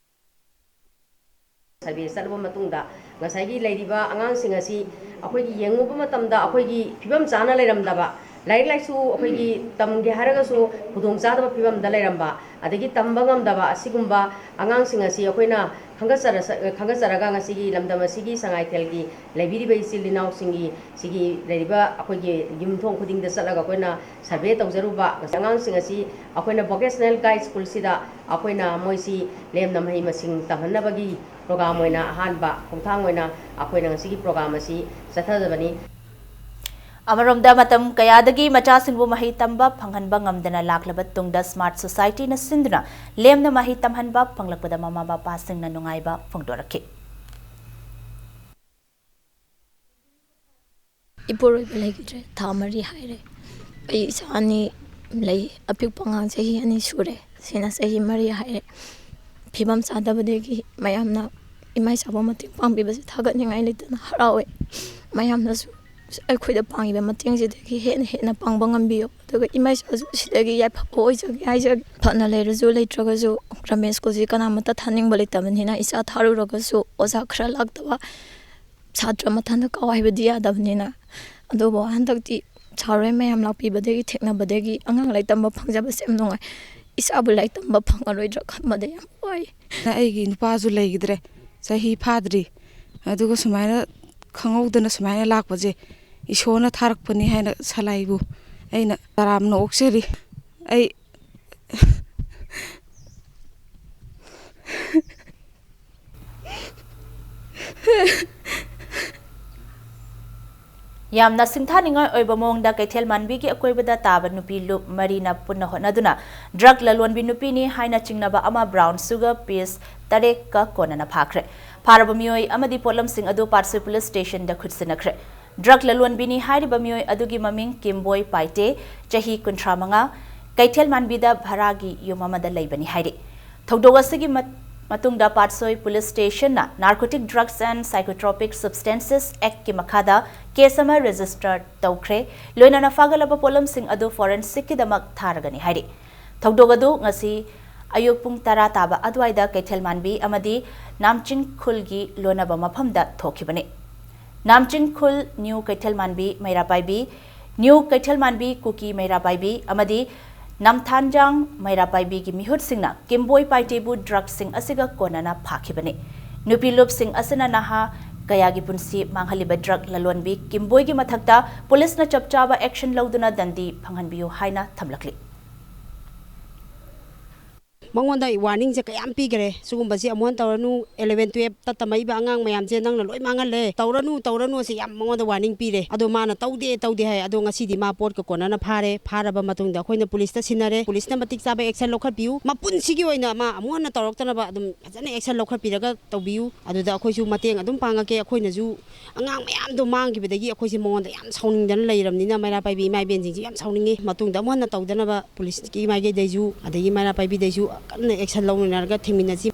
ꯁꯔꯚꯦ ꯆꯠꯂꯕ ꯃꯇꯨꯡꯗ ꯉꯁꯥꯏꯒꯤ ꯂꯩꯔꯤꯕ ꯑꯉꯥꯡꯁꯤꯡ ꯑꯁꯤ ꯑꯩꯈꯣꯏꯒꯤ ꯌꯦꯡꯉꯨꯕ ꯃꯇꯝꯗ ꯑꯩꯈꯣꯏꯒꯤ ꯐꯤꯕꯝ ꯆꯥꯅ ꯂꯩꯔꯝꯗꯕ, ꯂꯥꯏꯔꯤꯛ ꯂꯥꯏꯁꯨ ꯑꯩꯈꯣꯏꯒꯤ ꯇꯝꯒꯦ ꯍꯥꯏꯔꯒꯁꯨ ꯈꯨꯗꯣꯡꯆꯥꯗꯕ ꯐꯤꯕꯝꯗ ꯂꯩꯔꯝꯕ, ꯑꯗꯒꯤ ꯇꯝꯕ ꯉꯝꯗꯕ ꯑꯁꯤꯒꯨꯝꯕ ꯑꯉꯥꯡꯁꯤꯡ ꯑꯁꯤ ꯑꯩꯈꯣꯏꯅ ꯈꯪꯒꯠꯆꯔ-, ꯈꯪꯒꯠꯆꯔꯒ ꯉꯁꯤꯒꯤ ꯂꯝꯗꯝ ꯑꯁꯤꯒꯤ ꯁꯉꯥꯏꯊꯦꯜꯒꯤ ꯂꯩꯕꯤꯔꯤꯕ ꯏꯆꯤꯜ ꯏꯅꯥꯎꯁꯤꯡꯒꯤ, ꯁꯤꯒꯤ ꯂꯩꯔꯤꯕ ꯑꯩꯈꯣꯏꯒꯤ ꯌꯨꯝꯊꯣꯡ ꯈꯨꯗꯤꯡꯗ ꯆꯠꯂꯒ ꯑꯩꯈꯣꯏꯅ ꯁꯔꯚꯦ ꯇꯧꯖꯔꯨꯕ, ꯑꯉꯥꯡꯁꯤꯡ ꯑꯁꯤ ꯑꯩꯈꯣꯏꯅ ꯚꯣꯀꯦꯁꯅꯦꯜ ꯒꯥꯏꯗ ꯁ꯭ꯀꯨꯜꯁꯤꯗ ꯑꯩꯈꯣꯏꯅ ꯃꯣꯏꯁꯤ ꯂꯦꯝꯅ ꯃꯍꯩ ꯃꯁꯤꯡ ꯇꯝꯍꯟꯅꯕꯒꯤ ꯄ꯭ꯔꯣꯒ꯭ꯔꯥꯝ ꯑꯣꯏꯅ, ꯑꯍꯥꯟꯕ ꯈꯣꯡꯊꯥꯡ ꯑꯣꯏꯅ ꯑꯩꯈꯣꯏꯅ ꯉꯁꯤꯒꯤ ꯄ꯭ꯔꯣꯒ꯭ꯔꯥꯝ ꯑꯁꯤ ꯆꯠꯊꯖꯕꯅꯤ꯫ ꯑꯃꯔꯣꯝꯗ, ꯃꯇꯝ ꯀꯌꯥꯗꯒꯤ ꯃꯆꯥꯁꯤꯡꯕꯨ ꯃꯍꯩ ꯇꯝꯕ ꯐꯪꯍꯟꯕ ꯉꯝꯗꯅ ꯂꯥꯛꯂꯕ ꯇꯨꯡꯗ, ꯁ꯭ꯃꯥꯔꯠ ꯁꯣꯁꯥꯏꯇꯤꯅ ꯁꯤꯟꯗꯨꯅ ꯂꯦꯝꯅ ꯃꯍꯩ ꯇꯝꯍꯟꯕ ꯐꯪꯂꯛꯄꯗ ꯃꯃꯥ ꯃꯄꯥꯁꯤꯡꯅ ꯅꯨꯡꯉꯥꯏꯕ ꯐꯣꯡꯗꯣꯔꯛꯈꯤ꯫ ꯏꯄꯨꯔꯣꯏꯕ ꯂꯩꯈꯤꯗ꯭ꯔꯦ꯫ ꯊꯥ ꯃꯔꯤ ꯍꯥꯏꯔꯦ꯫ ꯑꯩ ꯏꯆꯥ ꯑꯅꯤ ꯂꯩ꯫ ꯑꯄꯤꯛꯄ ꯑꯉꯥꯡ ꯆꯍꯤ ꯑꯅꯤ ꯁꯨꯔꯦ꯫ ꯁꯤꯅ ꯆꯍꯤ ꯃꯔꯤ ꯍꯥꯏꯔꯦ꯫ ꯐꯤꯕꯝ ꯆꯥꯗꯕꯗꯒꯤ ꯃꯌꯥꯝꯅ ꯏꯃꯥ ꯏꯆꯥꯕꯨ ꯃꯇꯦꯡ ꯄꯥꯡꯕꯤꯕꯁꯦ ꯊꯥꯒꯠꯅꯤꯡꯉꯥꯏ ꯂꯩꯇꯅ ꯍꯔꯥꯎꯋꯦ꯫ ꯃꯌꯥꯝꯅꯁꯨ ꯑꯩꯈꯣꯏꯗ ꯄꯥꯡꯉꯤꯕ ꯃꯇꯦꯡꯁꯤꯗꯒꯤ ꯍꯦꯟꯅ ꯍꯦꯟꯅ ꯄꯥꯡꯕ ꯉꯝꯕꯤꯌꯨ꯫ ꯑꯗꯨꯒ ꯏꯃꯥ ꯏꯆꯥꯁꯨ ꯁꯤꯗꯒꯤ ꯌꯥꯏꯐꯕ ꯑꯣꯏꯖꯒꯦ ꯍꯥꯏꯖꯒꯦ꯫ ꯐꯅ ꯂꯩꯔꯁꯨ ꯂꯩꯇ꯭ꯔꯒꯁꯨ ꯒ꯭ꯔꯥꯃꯦꯟ ꯁ꯭ꯀꯨꯜꯁꯤ ꯀꯅꯥꯃꯠꯇ ꯊꯥꯅꯤꯡꯕ ꯂꯩꯇꯕꯅꯤꯅ ꯏꯆꯥ ꯊꯥꯔꯨꯔꯒꯁꯨ ꯑꯣꯖꯥ ꯈꯔ ꯂꯥꯛꯇꯕ, ꯁꯥꯇ꯭ꯔ ꯃꯊꯟꯇ ꯀꯥꯎ ꯍꯥꯏꯕꯗꯤ ꯌꯥꯗꯕꯅꯤꯅ꯫ ꯑꯗꯨꯕꯨ ꯍꯟꯗꯛꯇꯤ ꯁꯥꯔ ꯍꯣꯏ ꯃꯌꯥꯝ ꯂꯥꯛꯄꯤꯕꯗꯒꯤ, ꯊꯦꯡꯅꯕꯗꯒꯤ ꯑꯉꯥꯡ ꯂꯥꯏꯔꯤꯛ ꯇꯝꯕ ꯐꯪꯖꯕꯁꯦ ꯌꯥꯝ ꯅꯨꯡꯉꯥꯏ꯫ ꯏꯆꯥꯕꯨ ꯂꯥꯏꯔꯤꯛ ꯇꯝꯕ ꯐꯪꯉꯔꯣꯏꯗ꯭ꯔꯥ ꯈꯟꯕꯗ ꯌꯥꯝ ꯋꯥꯏ꯫ ꯑꯩꯒꯤ ꯅꯨꯄꯥꯁꯨ ꯂꯩꯈꯤꯗ꯭ꯔꯦ, ꯆꯍꯤ ꯐꯥꯗ꯭ꯔꯤ꯫ ꯑꯗꯨꯒ ꯁꯨꯃꯥꯏꯅ ꯈꯪꯍꯧꯗꯅ ꯁꯨꯃꯥꯏꯅ ꯂꯥꯛꯄꯁꯦ ꯏꯁꯣꯔꯅ ꯊꯥꯔꯛꯄꯅꯤ ꯍꯥꯏꯅ ꯁꯂꯥꯏꯕꯨ ꯑꯩꯅ ꯇꯔꯥꯝꯅ ꯑꯣꯛꯆꯔꯤ꯫ ꯑꯩ ꯌꯥꯝꯅ ꯁꯤꯡꯊꯥꯅꯤꯡꯉꯥꯏ ꯑꯣꯏꯕ ꯃꯑꯣꯡꯗ ꯀꯩꯊꯦꯜ ꯃꯥꯟꯕꯤꯒꯤ ꯑꯀꯣꯏꯕꯗ ꯇꯥꯕ ꯅꯨꯄꯤ ꯂꯨꯞ ꯃꯔꯤꯅ ꯄꯨꯟꯅ ꯍꯣꯠꯅꯗꯨꯅ ꯗ꯭ꯔꯒ ꯂꯂꯣꯟꯕꯤ ꯅꯨꯄꯤꯅꯤ ꯍꯥꯏꯅ ꯆꯤꯡꯅꯕ ꯑꯃ ꯕ꯭ꯔꯥꯎꯟ ꯁꯨꯒꯔ ꯄꯤꯁ ꯇꯔꯦꯠꯀ ꯀꯣꯟꯅꯅ ꯐꯥꯈ꯭ꯔꯦ꯫ ꯐꯥꯔꯕ ꯃꯤꯑꯣꯏ ꯑꯃꯗꯤ ꯄꯣꯠꯂꯝꯁꯤꯡ ꯑꯗꯨ ꯄꯥꯠꯁꯣꯏ ꯄꯨꯂꯤꯁ ꯁ꯭ꯇꯦꯁꯟꯗ ꯈꯨꯠꯁꯤꯟꯅꯈ꯭ꯔꯦ꯫ ꯗ꯭ꯔꯒ ꯂꯂꯣꯟꯕꯤꯅꯤ ꯍꯥꯏꯔꯤꯕ ꯃꯤꯑꯣꯏ ꯑꯗꯨꯒꯤ ꯃꯃꯤꯡ ꯀꯤꯝꯕꯣꯏ ꯄꯥꯏꯇꯦ, ꯆꯍꯤ ꯀꯨꯟꯊ꯭ꯔꯥ ꯃꯉꯥ, ꯀꯩꯊꯦꯜ ꯃꯥꯟꯕꯤꯗ ꯚꯔꯥꯒꯤ ꯌꯨꯝ ꯑꯃꯗ ꯂꯩꯕꯅꯤ ꯍꯥꯏꯔꯤ꯫ ꯊꯧꯗꯣꯛ ꯑꯁꯤꯒꯤ ꯃꯠ-, ꯃꯇꯨꯡꯗ ꯄꯥꯠꯁꯣꯏ police ꯁ꯭ꯇꯦꯁꯟꯅ Narcotic Drugs and Psychotropic Substances Act ꯀꯤ ꯃꯈꯥꯗ ꯀꯦꯁ ꯑꯃ ꯔꯦꯖꯤꯁꯇꯔ ꯇꯧꯈ꯭ꯔꯦ꯫ ꯂꯣꯏꯅꯅ ꯐꯥꯒꯠꯂꯕ ꯄꯣꯠꯂꯝꯁꯤꯡ ꯑꯗꯨ ꯐꯣꯔꯦꯟꯁꯤꯛꯀꯤꯗꯃꯛ ꯊꯥꯔꯒꯅꯤ ꯍꯥꯏꯔꯤ꯫ ꯊꯧꯗꯣꯛ ꯑꯗꯨ ꯉꯁꯤ ꯑꯌꯨꯛ ꯄꯨꯡ ꯇꯔꯥ ꯇꯥꯕ ꯑꯗꯨꯋꯥꯏꯗ ꯀꯩꯊꯦꯜ ꯃꯥꯟꯕꯤ ꯑꯃꯗꯤ ꯅꯥꯝꯆꯤꯡ ꯈꯨꯜꯒꯤ ꯂꯣꯟꯅꯕ ꯃꯐꯝꯗ ꯊꯣꯛꯈꯤꯕꯅꯤ꯫ ꯅꯥꯝꯆꯤꯡ ꯈꯨꯜ, ꯅ꯭ꯌꯨ ꯀꯩꯊꯦꯜ ꯃꯥꯟꯕꯤ, ꯃꯩꯔꯥ ꯄꯥꯏꯕꯤ, ꯅ꯭ꯌꯨ ꯀꯩꯊꯦꯜ ꯃꯥꯟꯕꯤ, ꯀꯨꯀꯤ ꯃꯩꯔꯥ ꯄꯥꯏꯕꯤ ꯑꯃꯗꯤ ꯅꯝꯊꯥꯟꯖꯥꯡ ꯃꯩꯔꯥ ꯄꯥꯏꯕꯤꯒꯤ ꯃꯤꯍꯨꯠꯁꯤꯡꯅ ꯀꯤꯝꯕꯣꯏ ꯄꯥꯏꯇꯦꯕꯨ ꯗ꯭ꯔꯒꯁꯤꯡ ꯑꯁꯤꯒ ꯀꯣꯟꯅꯅ ꯐꯥꯈꯤꯕꯅꯤ꯫ ꯅꯨꯄꯤ ꯂꯨꯞꯁꯤꯡ ꯑꯁꯤꯅ ꯅꯍꯥ ꯀꯌꯥꯒꯤ ꯄꯨꯟꯁꯤ ꯃꯥꯡꯍꯜꯂꯤꯕ ꯗ꯭ꯔꯒ ꯂꯂꯣꯟꯕꯤ ꯀꯤꯝꯕꯣꯏꯒꯤ ꯃꯊꯛꯇ ꯄꯨꯂꯤꯁꯅ ꯆꯞ ꯆꯥꯕ ꯑꯦꯛꯁꯟ ꯂꯧꯗꯨꯅ ꯗꯟꯗꯤ ꯐꯪꯍꯟꯕꯤꯌꯨ ꯍꯥꯏꯅ ꯊꯝꯂꯛꯂꯤ꯫ ꯃꯉꯣꯟꯗ ꯋꯥꯔꯅꯤꯡꯁꯦ ꯀꯌꯥꯝ ꯄꯤꯈꯔꯦ, ꯁꯤꯒꯨꯝꯕꯁꯤ ꯑꯃꯨꯛ ꯍꯟꯅ ꯇꯧꯔꯅꯨ, eleven twelve ꯇ ꯇꯝꯃꯛꯏꯕ ꯑꯉꯥꯡ ꯃꯌꯥꯝꯁꯦ ꯅꯪꯅ ꯂꯣꯏ ꯃꯥꯡꯍꯜꯂꯦ, ꯇꯧꯔꯅꯨ ꯇꯧꯔꯅꯨ ꯑꯁꯤ ꯌꯥꯝ ꯃꯉꯣꯟꯗ ꯋꯥꯔꯅꯤꯡ ꯄꯤꯔꯦ꯫ ꯑꯗꯣ ꯃꯥꯅ ꯇꯧꯗꯦ ꯇꯧꯗꯦ ꯍꯥꯏ꯫ ꯑꯗꯣ ꯉꯁꯤꯗꯤ ꯃꯥ ꯄꯣꯠꯀ ꯀꯣꯟꯅꯅ ꯐꯥꯔꯦ꯫ ꯐꯥꯔꯕ ꯃꯇꯨꯡꯗ ꯑꯩꯈꯣꯏꯅ ꯄꯨꯂꯤꯁꯇ ꯁꯤꯟꯅꯔꯦ꯫ ꯄꯨꯂꯤꯁꯅ ꯃꯇꯤꯛ ꯆꯥꯕ ꯑꯦꯛꯁꯟ ꯂꯧꯈꯠꯄꯤꯌꯨ, ꯃꯄꯨꯟꯁꯤꯒꯤ ꯑꯣꯏꯅ ꯃꯥ ꯑꯃꯨꯛ ꯍꯟꯅ ꯇꯧꯔꯛꯇꯅꯕ ꯑꯗꯨꯝ ꯐꯖꯅ ꯑꯦꯛꯁꯟ ꯂꯧꯈꯠꯄꯤꯔꯒ ꯇꯧꯕꯤꯌꯨ꯫ ꯑꯗꯨꯗ ꯑꯩꯈꯣꯏꯁꯨ ꯃꯇꯦꯡ ꯑꯗꯨꯝ ꯄꯥꯡꯉꯛꯀꯦ꯫ ꯑꯩꯈꯣꯏꯅꯁꯨ ꯑꯉꯥꯡ ꯃꯌꯥꯝꯗꯣ ꯃꯥꯡꯈꯤꯕꯗꯒꯤ ꯑꯩꯈꯣꯏꯁꯦ ꯃꯉꯣꯟꯗ ꯌꯥꯝ ꯁꯥꯎꯅꯤꯡꯗꯅ ꯂꯩꯔꯕꯅꯤꯅ ꯃꯩꯔꯥ ꯄꯥꯏꯕꯤ ꯏꯃꯥ ꯏꯕꯦꯟꯁꯤꯡꯁꯤ ꯌꯥꯝ ꯁꯥꯎꯅꯤꯡꯉꯤ꯫ ꯃꯇꯨꯡꯗ ꯑꯃꯨꯛ ꯍꯟꯅ ꯇꯧꯗꯅꯕ ꯄꯨꯂꯤꯁꯀꯤ ꯃꯥꯏꯀꯩꯗꯩꯁꯨ ꯑꯗꯒꯤ ꯃꯩꯔꯥ ꯄꯥꯏꯕꯤꯗꯩꯁꯨ ꯀꯟꯅ ꯑꯦꯛꯁꯟ ꯂꯧꯅꯅꯔꯒ ꯊꯤꯡꯃꯤꯟꯅꯁꯤ꯫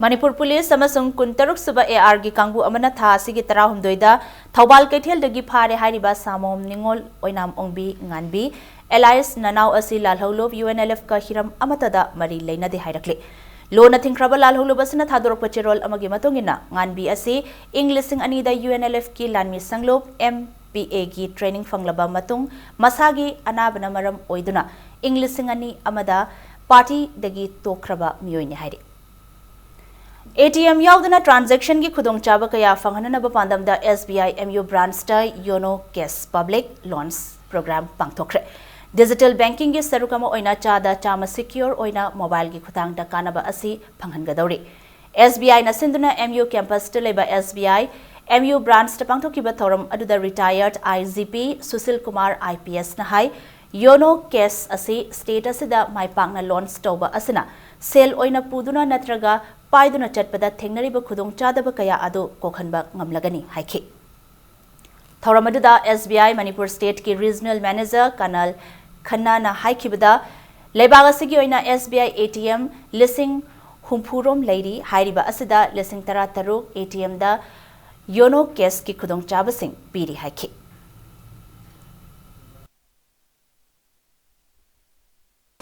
ꯃꯅꯤꯄꯨꯔ ꯄꯨꯂꯤꯁ ꯑꯃꯁꯨꯡ ꯀꯨꯟꯇꯔꯨꯛ ꯁꯨꯕ ꯑꯦ ꯑꯥꯔꯒꯤ ꯀꯥꯡꯕꯨ ꯑꯃꯅ ꯊꯥ ꯑꯁꯤꯒꯤ ꯇꯔꯥꯍꯨꯝꯗꯣꯏꯗ ꯊꯧꯕꯥꯜ ꯀꯩꯊꯦꯜꯗꯒꯤ ꯐꯥꯔꯦ ꯍꯥꯏꯔꯤꯕ ꯁꯥꯃꯣꯝ ꯅꯤꯉꯣꯜ ꯑꯣꯏꯅꯥꯝ ꯑꯣꯡꯕꯤ ꯉꯥꯟꯕꯤ, alias ꯅꯅꯥꯎ ꯑꯁꯤ ꯂꯥꯜꯍꯧꯂꯨꯞ ꯌꯨ ꯑꯦꯟ ꯑꯦꯜ ꯑꯦꯐꯀ ꯍꯤꯔꯝ ꯑꯃꯠꯇꯗ ꯃꯔꯤ ꯂꯩꯅꯗꯦ ꯍꯥꯏꯔꯛꯂꯤ꯫ ꯂꯣꯟꯅ ꯊꯤꯡꯈ꯭ꯔꯕ ꯂꯥꯜꯍꯧꯂꯨꯞ ꯑꯁꯤꯅ ꯊꯥꯗꯣꯔꯛꯄ ꯆꯦꯔꯣꯜ ꯑꯃꯒꯤ ꯃꯇꯨꯡ ꯏꯟꯅ, ꯉꯥꯟꯕꯤ ꯑꯁꯤ ꯏꯪ ꯂꯤꯁꯤꯡ ꯑꯅꯤꯗ ꯌꯨ ꯑꯦꯟ ꯑꯦꯜ ꯑꯦꯐꯀꯤ ꯂꯥꯟꯃꯤ ꯁꯪꯂꯨꯞ ꯑꯦꯝ ꯄꯤ ꯑꯦꯒꯤ ꯇ꯭ꯔꯦꯅꯤꯡ ꯐꯪꯂꯕ ꯃꯇꯨꯡ ꯃꯁꯥꯒꯤ ꯑꯅꯥꯕꯅ ꯃꯔꯝ ꯑꯣꯏꯗꯨꯅ ꯏꯪ ꯂꯤꯁꯤꯡ ꯑꯅꯤ ꯑꯃꯗ ꯄꯥꯔꯇꯤꯗꯒꯤ ꯇꯣꯛꯈ꯭ꯔꯕ ꯃꯤꯑꯣꯏꯅꯤ ꯍꯥꯏꯔꯤ꯫ ꯑꯦ ꯇꯤ ꯑꯦꯝ ꯌꯥꯎꯗꯅ ꯇ꯭ꯔꯥꯟꯖꯦꯛꯁꯟꯒꯤ ꯈꯨꯗꯣꯡꯆꯥꯕ ꯀꯌꯥ ꯐꯪꯍꯟꯅꯅꯕ ꯄꯥꯟꯗꯝꯗ S B I M U ꯕ꯭ꯔꯥꯟꯁꯇ YONO cash public launch program ꯄꯥꯡꯊꯣꯛꯈ꯭ꯔꯦ꯫ ꯗꯤꯖꯤꯇꯦꯜ ꯕꯦꯡꯀꯤꯡꯒꯤ ꯁꯔꯨꯛ ꯑꯃ ꯑꯣꯏꯅ ꯆꯥꯗ ꯆꯥꯝꯃ ꯁꯤꯀ꯭ꯌꯣꯔ ꯑꯣꯏꯅ ꯃꯣꯕꯥꯏꯜꯒꯤ ꯈꯨꯠꯊꯥꯡꯗ ꯀꯥꯟꯅꯕ ꯑꯁꯤ ꯐꯪꯍꯟꯒꯗꯧꯔꯤ꯫ ꯑꯦꯁ ꯕꯤ ꯑꯥꯏꯅ ꯁꯤꯟꯗꯨꯅ ꯑꯦꯝ ꯌꯨ ꯀꯦꯝꯄꯁꯇ ꯂꯩꯕ S B I M U ꯕ꯭ꯔꯥꯟꯁꯇ ꯄꯥꯡꯊꯣꯛꯈꯤꯕ ꯊꯧꯔꯝ ꯑꯗꯨꯗ retired I G P Sushil Kumar I P ꯑꯦꯁꯅ ꯍꯥꯏ, ꯌꯣꯅꯣ ꯀꯦꯁ ꯑꯁꯤ ꯁ꯭ꯇꯦꯠ ꯑꯁꯤꯗ ꯃꯥꯏ ꯄꯥꯛꯅ ꯂꯣꯟꯆ ꯇꯧꯕ ꯑꯁꯤꯅ ꯁꯦꯜ ꯑꯣꯏꯅ ꯄꯨꯗꯨꯅ ꯅꯠꯇ꯭ꯔꯒ ꯄꯥꯏꯗꯨꯅ ꯆꯠꯄꯗ ꯊꯦꯡꯅꯔꯤꯕ ꯈꯨꯗꯣꯡꯆꯥꯗꯕ ꯀꯌꯥ ꯑꯗꯨ ꯀꯣꯛꯍꯟꯕ ꯉꯝꯂꯒꯅꯤ ꯍꯥꯏꯈꯤ꯫ ꯊꯧꯔꯝ ꯑꯗꯨꯗ ꯑꯦꯁ ꯕꯤ ꯑꯥꯏ ꯃꯅꯤꯄꯨꯔ ꯁ꯭ꯇꯦꯠꯀꯤ ꯔꯤꯖꯅꯦꯜ ꯃꯦꯅꯦꯖꯔ ꯀꯔꯅꯜ ꯈꯟꯅꯥꯅ ꯍꯥꯏꯈꯤꯕꯗ, ꯂꯩꯕꯥꯛ ꯑꯁꯤꯒꯤ ꯑꯣꯏꯅ S B I A T M ꯂꯤꯁꯤꯡ ꯍꯨꯝꯐꯨ ꯔꯣꯝ ꯂꯩꯔꯤ꯫ ꯍꯥꯏꯔꯤꯕ ꯑꯁꯤꯗ ꯂꯤꯁꯤꯡ ꯇꯔꯥ ꯇꯔꯨꯛ ꯑꯦ ꯇꯤ ꯑꯦꯝꯗ ꯌꯣꯅꯣ ꯀꯦꯁꯀꯤ ꯈꯨꯗꯣꯡꯆꯥꯕꯁꯤꯡ ꯄꯤꯔꯤ ꯍꯥꯏꯈꯤ꯫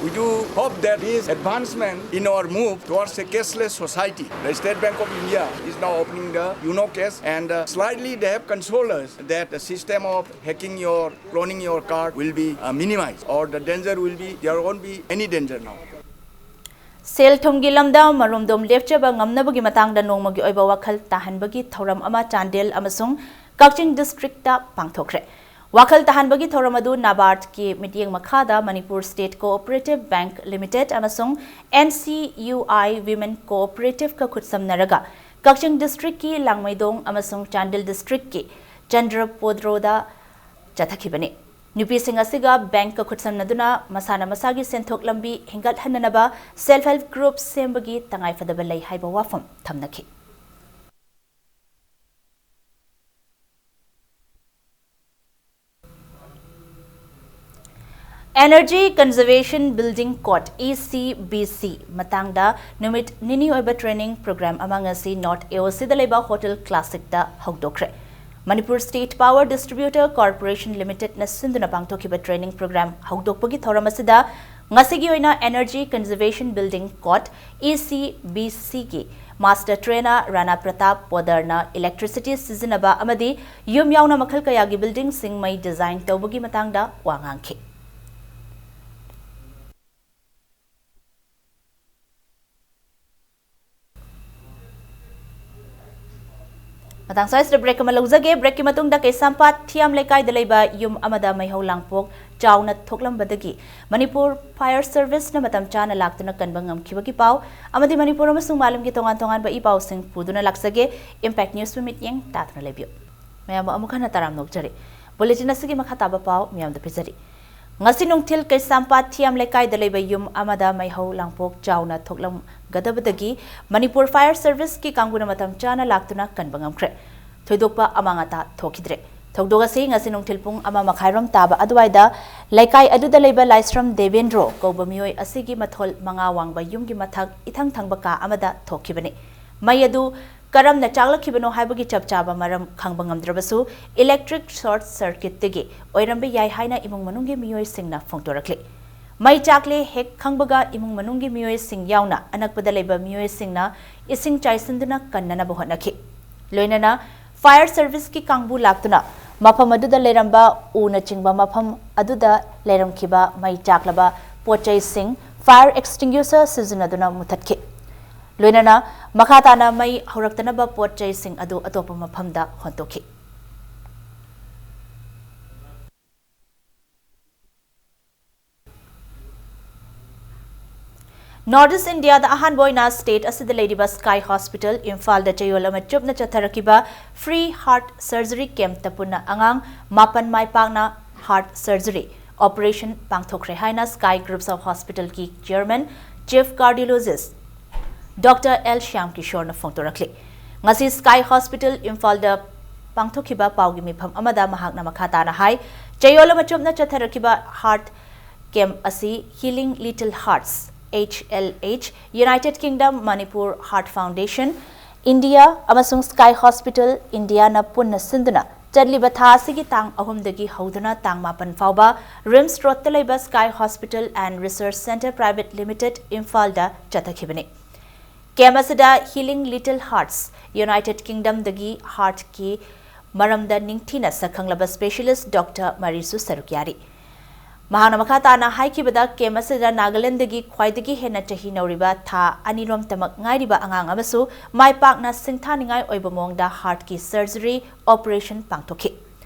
We do hope There is advancement in our move towards a cashless society. The State Bank of India is now opening the YONO Cash, and uh, slightly they have consoled us that the system of hacking your, cloning your card will be uh, minimized, or the danger will be, there won't be any danger now. ꯁꯦꯜ ꯊꯨꯝꯒꯤ ꯂꯝꯗ ꯃꯔꯣꯝꯗꯣꯝ ꯂꯦꯞꯆꯕ ꯉꯝꯅꯕꯒꯤ ꯃꯇꯥꯡꯗ ꯅꯣꯡꯃꯒꯤ ꯑꯣꯏꯕ ꯋꯥꯈꯜ ꯇꯥꯍꯟꯕꯒꯤ ꯊꯧꯔꯝ ꯑꯃ ꯆꯥꯟꯗꯦꯜ ꯑꯃꯁꯨꯡ ꯀꯛꯆꯤꯡ ꯗꯤꯁꯇ꯭ꯔꯤꯛꯇ ꯄꯥꯡꯊꯣꯛꯈ꯭ꯔꯦ꯫ ꯋꯥꯈꯜ ꯇꯥꯍꯟꯕꯒꯤ ꯊꯧꯔꯝ ꯑꯗꯨ ꯅꯥꯕꯥꯔꯗꯀꯤ ꯃꯤꯠꯌꯦꯡ ꯃꯈꯥꯗ Manipur state cooperative bank limited ꯑꯃꯁꯨꯡ NCUI Women Cooperative ꯀ ꯈꯨꯠꯁꯝꯅꯔꯒ ꯀꯛꯆꯤꯡ ꯗꯤꯁꯇ꯭ꯔꯤꯛꯀꯤ ꯂꯥꯡꯃꯩꯗꯣꯡ ꯑꯃꯁꯨꯡ ꯆꯥꯟꯗꯦꯜ ꯗꯤꯁꯇ꯭ꯔꯤꯛꯀꯤ ꯆꯟꯗ꯭ꯔꯄꯣꯗ꯭ꯔꯣꯗ ꯆꯠꯊꯈꯤꯕꯅꯤ꯫ ꯅꯨꯄꯤꯁꯤꯡ ꯑꯁꯤꯒ ꯕꯦꯡꯛꯀ ꯈꯨꯠꯁꯝꯅꯗꯨꯅ ꯃꯁꯥꯅ ꯃꯁꯥꯒꯤ ꯁꯦꯟꯊꯣꯛ ꯂꯝꯕꯤ ꯍꯦꯟꯒꯠꯍꯟꯅꯅꯕ self help group ꯁꯦꯝꯕꯒꯤ ꯇꯉꯥꯏꯐꯗꯕ ꯂꯩ ꯍꯥꯏꯕ ꯋꯥꯐꯝ ꯊꯝꯅꯈꯤ꯫ Energy Conservation Building Code, ECBC, ꯃꯇꯥꯡꯗ ꯅꯨꯃꯤꯠ ꯅꯤꯅꯤ ꯑꯣꯏꯕ training program ꯑꯃ ꯉꯁꯤ North AOC ꯗ ꯂꯩꯕ Hotel Classic ꯇ ꯍꯧꯗꯣꯛꯈ꯭ꯔꯦ꯫ Manipur State Power Distributor Corporation Limited ꯅ ꯁꯤꯟꯗꯨꯅ ꯄꯥꯡꯊꯣꯛꯈꯤꯕ training program ꯍꯧꯗꯣꯛꯄꯒꯤ ꯊꯧꯔꯝ ꯑꯁꯤꯗ ꯉꯁꯤꯒꯤ ꯑꯣꯏꯅ Energy Conservation Building Code, ECBC ꯒꯤ master trainer ꯔꯥꯅꯥ ꯄ꯭ꯔꯇꯥꯞ ꯄꯣꯗꯔꯅ electricity ꯁꯤꯖꯤꯟꯅꯕ ꯑꯃꯗꯤ ꯌꯨꯝ ꯌꯥꯎꯅ ꯃꯈꯜ ꯀꯌꯥꯒꯤ building ꯁꯤꯡ ꯃꯩ design ꯇꯧꯕꯒꯤ ꯃꯇꯥꯡꯗ ꯋꯥ ꯉꯥꯡꯈꯤ꯫ ꯃꯇꯥꯡ ꯁ꯭ꯋꯥꯏꯁꯤꯗ break ꯑꯃ ꯂꯧꯖꯒꯦ꯫ Break ꯀꯤ ꯃꯇꯨꯡꯗ ꯀꯩꯁꯥꯝꯄꯥꯠ ꯊꯤꯌꯥꯝ ꯂꯩꯀꯥꯏꯗ ꯂꯩꯕ ꯌꯨꯝ ꯑꯃꯗ ꯃꯩꯍꯧ ꯂꯥꯡꯄꯣꯛ ꯆꯥꯎꯅ ꯊꯣꯛꯂꯝꯕꯗꯒꯤ ꯃꯅꯤꯄꯨꯔ Fire Service ꯅ ꯃꯇꯝ ꯆꯥꯅ ꯂꯥꯛꯇꯨꯅ ꯀꯟꯕ ꯉꯝꯈꯤꯕꯒꯤ ꯄꯥꯎ ꯑꯃꯗꯤ ꯃꯅꯤꯄꯨꯔ ꯑꯃꯁꯨꯡ ꯃꯥꯂꯦꯝꯒꯤ ꯇꯣꯉꯥꯟ ꯇꯣꯉꯥꯟꯕ ꯏ ꯄꯥꯎꯁꯤꯡ ꯄꯨꯗꯨꯅ ꯂꯥꯛꯆꯒꯦ꯫ Impact News ꯄꯨ ꯃꯤꯠꯌꯦꯡ ꯇꯥꯗꯨꯅ ꯂꯩꯕꯤꯌꯨ꯫ ꯃꯌꯥꯝꯕꯨ ꯑꯃꯨꯛ ꯍꯟꯅ ꯇꯔꯥꯝꯅ ꯑꯣꯛꯆꯔꯤ꯫ Bulletin ꯑꯁꯤꯒꯤ ꯃꯈꯥ ꯇꯥꯕ ꯄꯥꯎ ꯃꯤꯌꯥꯝꯗ ꯄꯤꯖꯔꯤ꯫ ꯉꯁꯤ ꯅꯨꯡꯊꯤꯜ ꯀꯩꯁꯥꯝꯄꯥꯠ ꯊꯤꯌꯥꯝ ꯂꯩꯀꯥꯏꯗ ꯂꯩꯕ ꯌꯨꯝ ꯑꯃꯗ ꯃꯩꯍꯧ ꯂꯥꯡꯄꯣꯛ ꯆꯥꯎꯅ ꯊꯣꯛꯂꯝꯒꯗꯕꯗꯒꯤ ꯃꯅꯤꯄꯨꯔ Fire Service ꯀꯤ ꯀꯥꯡꯕꯨꯅ ꯃꯇꯝ ꯆꯥꯅ ꯂꯥꯛꯇꯨꯅ ꯀꯟꯕ ꯉꯝꯈ꯭ꯔꯦ꯫ ꯊꯣꯏꯗꯣꯛꯄ ꯑꯃꯥꯡ ꯑꯇꯥ ꯊꯣꯛꯈꯤꯗ꯭ꯔꯦ꯫ ꯊꯧꯗꯣꯛ ꯑꯁꯤ ꯉꯁꯤ ꯅꯨꯡꯊꯤꯜ ꯄꯨꯡ ꯑꯃ ꯃꯈꯥꯏꯔꯣꯝ ꯇꯥꯕ ꯑꯗꯨꯋꯥꯏꯗ ꯂꯩꯀꯥꯏ ꯑꯗꯨꯗ ꯂꯩꯕ ꯂꯥꯏꯁ꯭ꯔꯝ ꯗꯦꯕꯦꯟꯗ꯭ꯔꯣ ꯀꯧꯕ ꯃꯤꯑꯣꯏ ꯑꯁꯤꯒꯤ ꯃꯊꯣꯜ ꯃꯉꯥ ꯋꯥꯡꯕ ꯌꯨꯝꯒꯤ ꯃꯊꯛ ꯏꯊꯪ ꯊꯪꯕ ꯀꯥ ꯑꯃꯗ ꯊꯣꯛꯈꯤꯕꯅꯤ꯫ ꯃꯩ ꯑꯗꯨ ꯀꯔꯝꯅ ꯆꯥꯛꯂꯛꯈꯤꯕꯅꯣ ꯍꯥꯏꯕꯒꯤ ꯆꯞ ꯆꯥꯕ ꯃꯔꯝ ꯈꯪꯕ ꯉꯝꯗ꯭ꯔꯕꯁꯨ, electric short circuit ꯇꯒꯤ ꯑꯣꯏꯔꯝꯕ ꯌꯥꯏ ꯍꯥꯏꯅ ꯏꯃꯨꯡ ꯃꯅꯨꯡꯒꯤ ꯃꯤꯑꯣꯏꯁꯤꯡꯅ ꯐꯣꯡꯗꯣꯔꯛꯂꯤ꯫ ꯃꯩ ꯆꯥꯛꯂꯦ ꯍꯦꯛ ꯈꯪꯕꯒ ꯏꯃꯨꯡ ꯃꯅꯨꯡꯒꯤ ꯃꯤꯑꯣꯏꯁꯤꯡ ꯌꯥꯎꯅ ꯑꯅꯛꯄꯗ ꯂꯩꯕ ꯃꯤꯑꯣꯏꯁꯤꯡꯅ ꯏꯁꯤꯡ ꯆꯥꯏꯁꯤꯟꯗꯨꯅ ꯀꯟꯅꯅꯕ ꯍꯣꯠꯅꯈꯤ꯫ ꯂꯣꯏꯅꯅ fire service ꯀꯤ ꯀꯥꯡꯕꯨ ꯂꯥꯛꯇꯨꯅ ꯃꯐꯝ ꯑꯗꯨꯗ ꯂꯩꯔꯝꯕ ꯎꯅꯆꯤꯡꯕ ꯃꯐꯝ ꯑꯗꯨꯗ ꯂꯩꯔꯝꯈꯤꯕ ꯃꯩ ꯆꯥꯛꯂꯕ ꯄꯣꯠꯆꯩꯁꯤꯡ fire extinguisher ꯁꯤꯖꯤꯟꯅꯗꯨꯅ ꯃꯨꯊꯠꯈꯤ꯫ ꯂꯣꯏꯅꯅ ꯃꯈꯥ ꯇꯥꯅ ꯃꯩ ꯍꯧꯔꯛꯇꯅꯕ ꯄꯣꯠ ꯆꯩꯁꯤꯡ ꯑꯗꯨ ꯑꯇꯣꯞꯄ ꯃꯐꯝꯗ ꯍꯣꯟꯗꯣꯛꯈꯤ꯫ North East India ꯗ ꯑꯍꯥꯟꯕ ꯑꯣꯏꯅ state ꯑꯁꯤꯗ ꯂꯩꯔꯤꯕ Sky Hospital ꯏꯝꯐꯥꯜꯗ ꯆꯌꯣꯜ ꯑꯃ ꯆꯨꯞꯅ ꯆꯠꯊꯔꯛꯈꯤꯕ free heart surgery camp ꯇ ꯄꯨꯟꯅ ꯑꯉꯥꯡ ꯃꯥꯄꯟ ꯃꯥꯏ ꯄꯥꯛꯅ heart surgery operation ꯄꯥꯡꯊꯣꯛꯈ꯭ꯔꯦ ꯍꯥꯏꯅ Sky Groups of Hospital ꯒꯤ chairman, chief cardiologist Doctor L Shyam ꯀꯤꯁꯣꯔꯅ ꯐꯣꯡꯗꯣꯔꯛꯂꯤ꯫ ꯉꯁꯤ Sky Hospital ꯏꯝꯐꯥꯜꯗ ꯄꯥꯡꯊꯣꯛꯈꯤꯕ ꯄꯥꯎꯒꯤ ꯃꯤꯐꯝ ꯑꯃꯗ ꯃꯍꯥꯛꯅ ꯃꯈꯥ ꯇꯥꯅ ꯍꯥꯏ, ꯆꯌꯣꯜ ꯑꯃ ꯆꯨꯞꯅ ꯆꯠꯊꯔꯛꯈꯤꯕ heart camp ꯑꯁꯤ Healing Little Hearts, H L H, United Kingdom, Manipur Heart Foundation, India ꯑꯃꯁꯨꯡ Sky Hospital India ꯅ ꯄꯨꯟꯅ ꯁꯤꯟꯗꯨꯅ ꯆꯠꯂꯤꯕ ꯊꯥ ꯑꯁꯤꯒꯤ ꯇꯥꯡ ꯑꯍꯨꯝꯗꯒꯤ ꯍꯧꯗꯨꯅ ꯇꯥꯡ ꯃꯥꯄꯟ ꯐꯥꯎꯕ RIMS Road ꯇ ꯂꯩꯕ Sky Hospital and Research Centre Private Limited ꯏꯝꯐꯥꯜꯗ ꯆꯠꯊꯈꯤꯕꯅꯤ꯫ Camp ꯑꯁꯤꯗ Healing Little Hearts, United Kingdom ꯗꯒꯤ heart ꯀꯤ ꯃꯔꯝꯗ ꯅꯤꯡꯊꯤꯅ ꯁꯛꯈꯪꯂꯕ specialist Doctor ꯃꯔꯤꯁꯨ ꯁꯔꯨꯛ ꯌꯥꯔꯤ꯫ ꯃꯍꯥꯛꯅ ꯃꯈꯥ ꯇꯥꯅ ꯍꯥꯏꯈꯤꯕꯗ, camp ꯑꯁꯤꯗ ꯅꯥꯒꯥꯂꯦꯟꯗꯒꯤ ꯈ꯭ꯋꯥꯏꯗꯒꯤ ꯍꯦꯟꯅ ꯆꯍꯤ ꯅꯧꯔꯤꯕ ꯊꯥ ꯑꯅꯤꯔꯣꯝꯇꯃꯛ ꯉꯥꯏꯔꯤꯕ ꯑꯉꯥꯡ ꯑꯃꯁꯨ ꯃꯥꯏ ꯄꯥꯛꯅ ꯁꯤꯡꯊꯥꯅꯤꯡꯉꯥꯏ ꯑꯣꯏꯕ ꯃꯑꯣꯡꯗ heart ꯀꯤ surgery operation ꯄꯥꯡꯊꯣꯛꯈꯤ꯫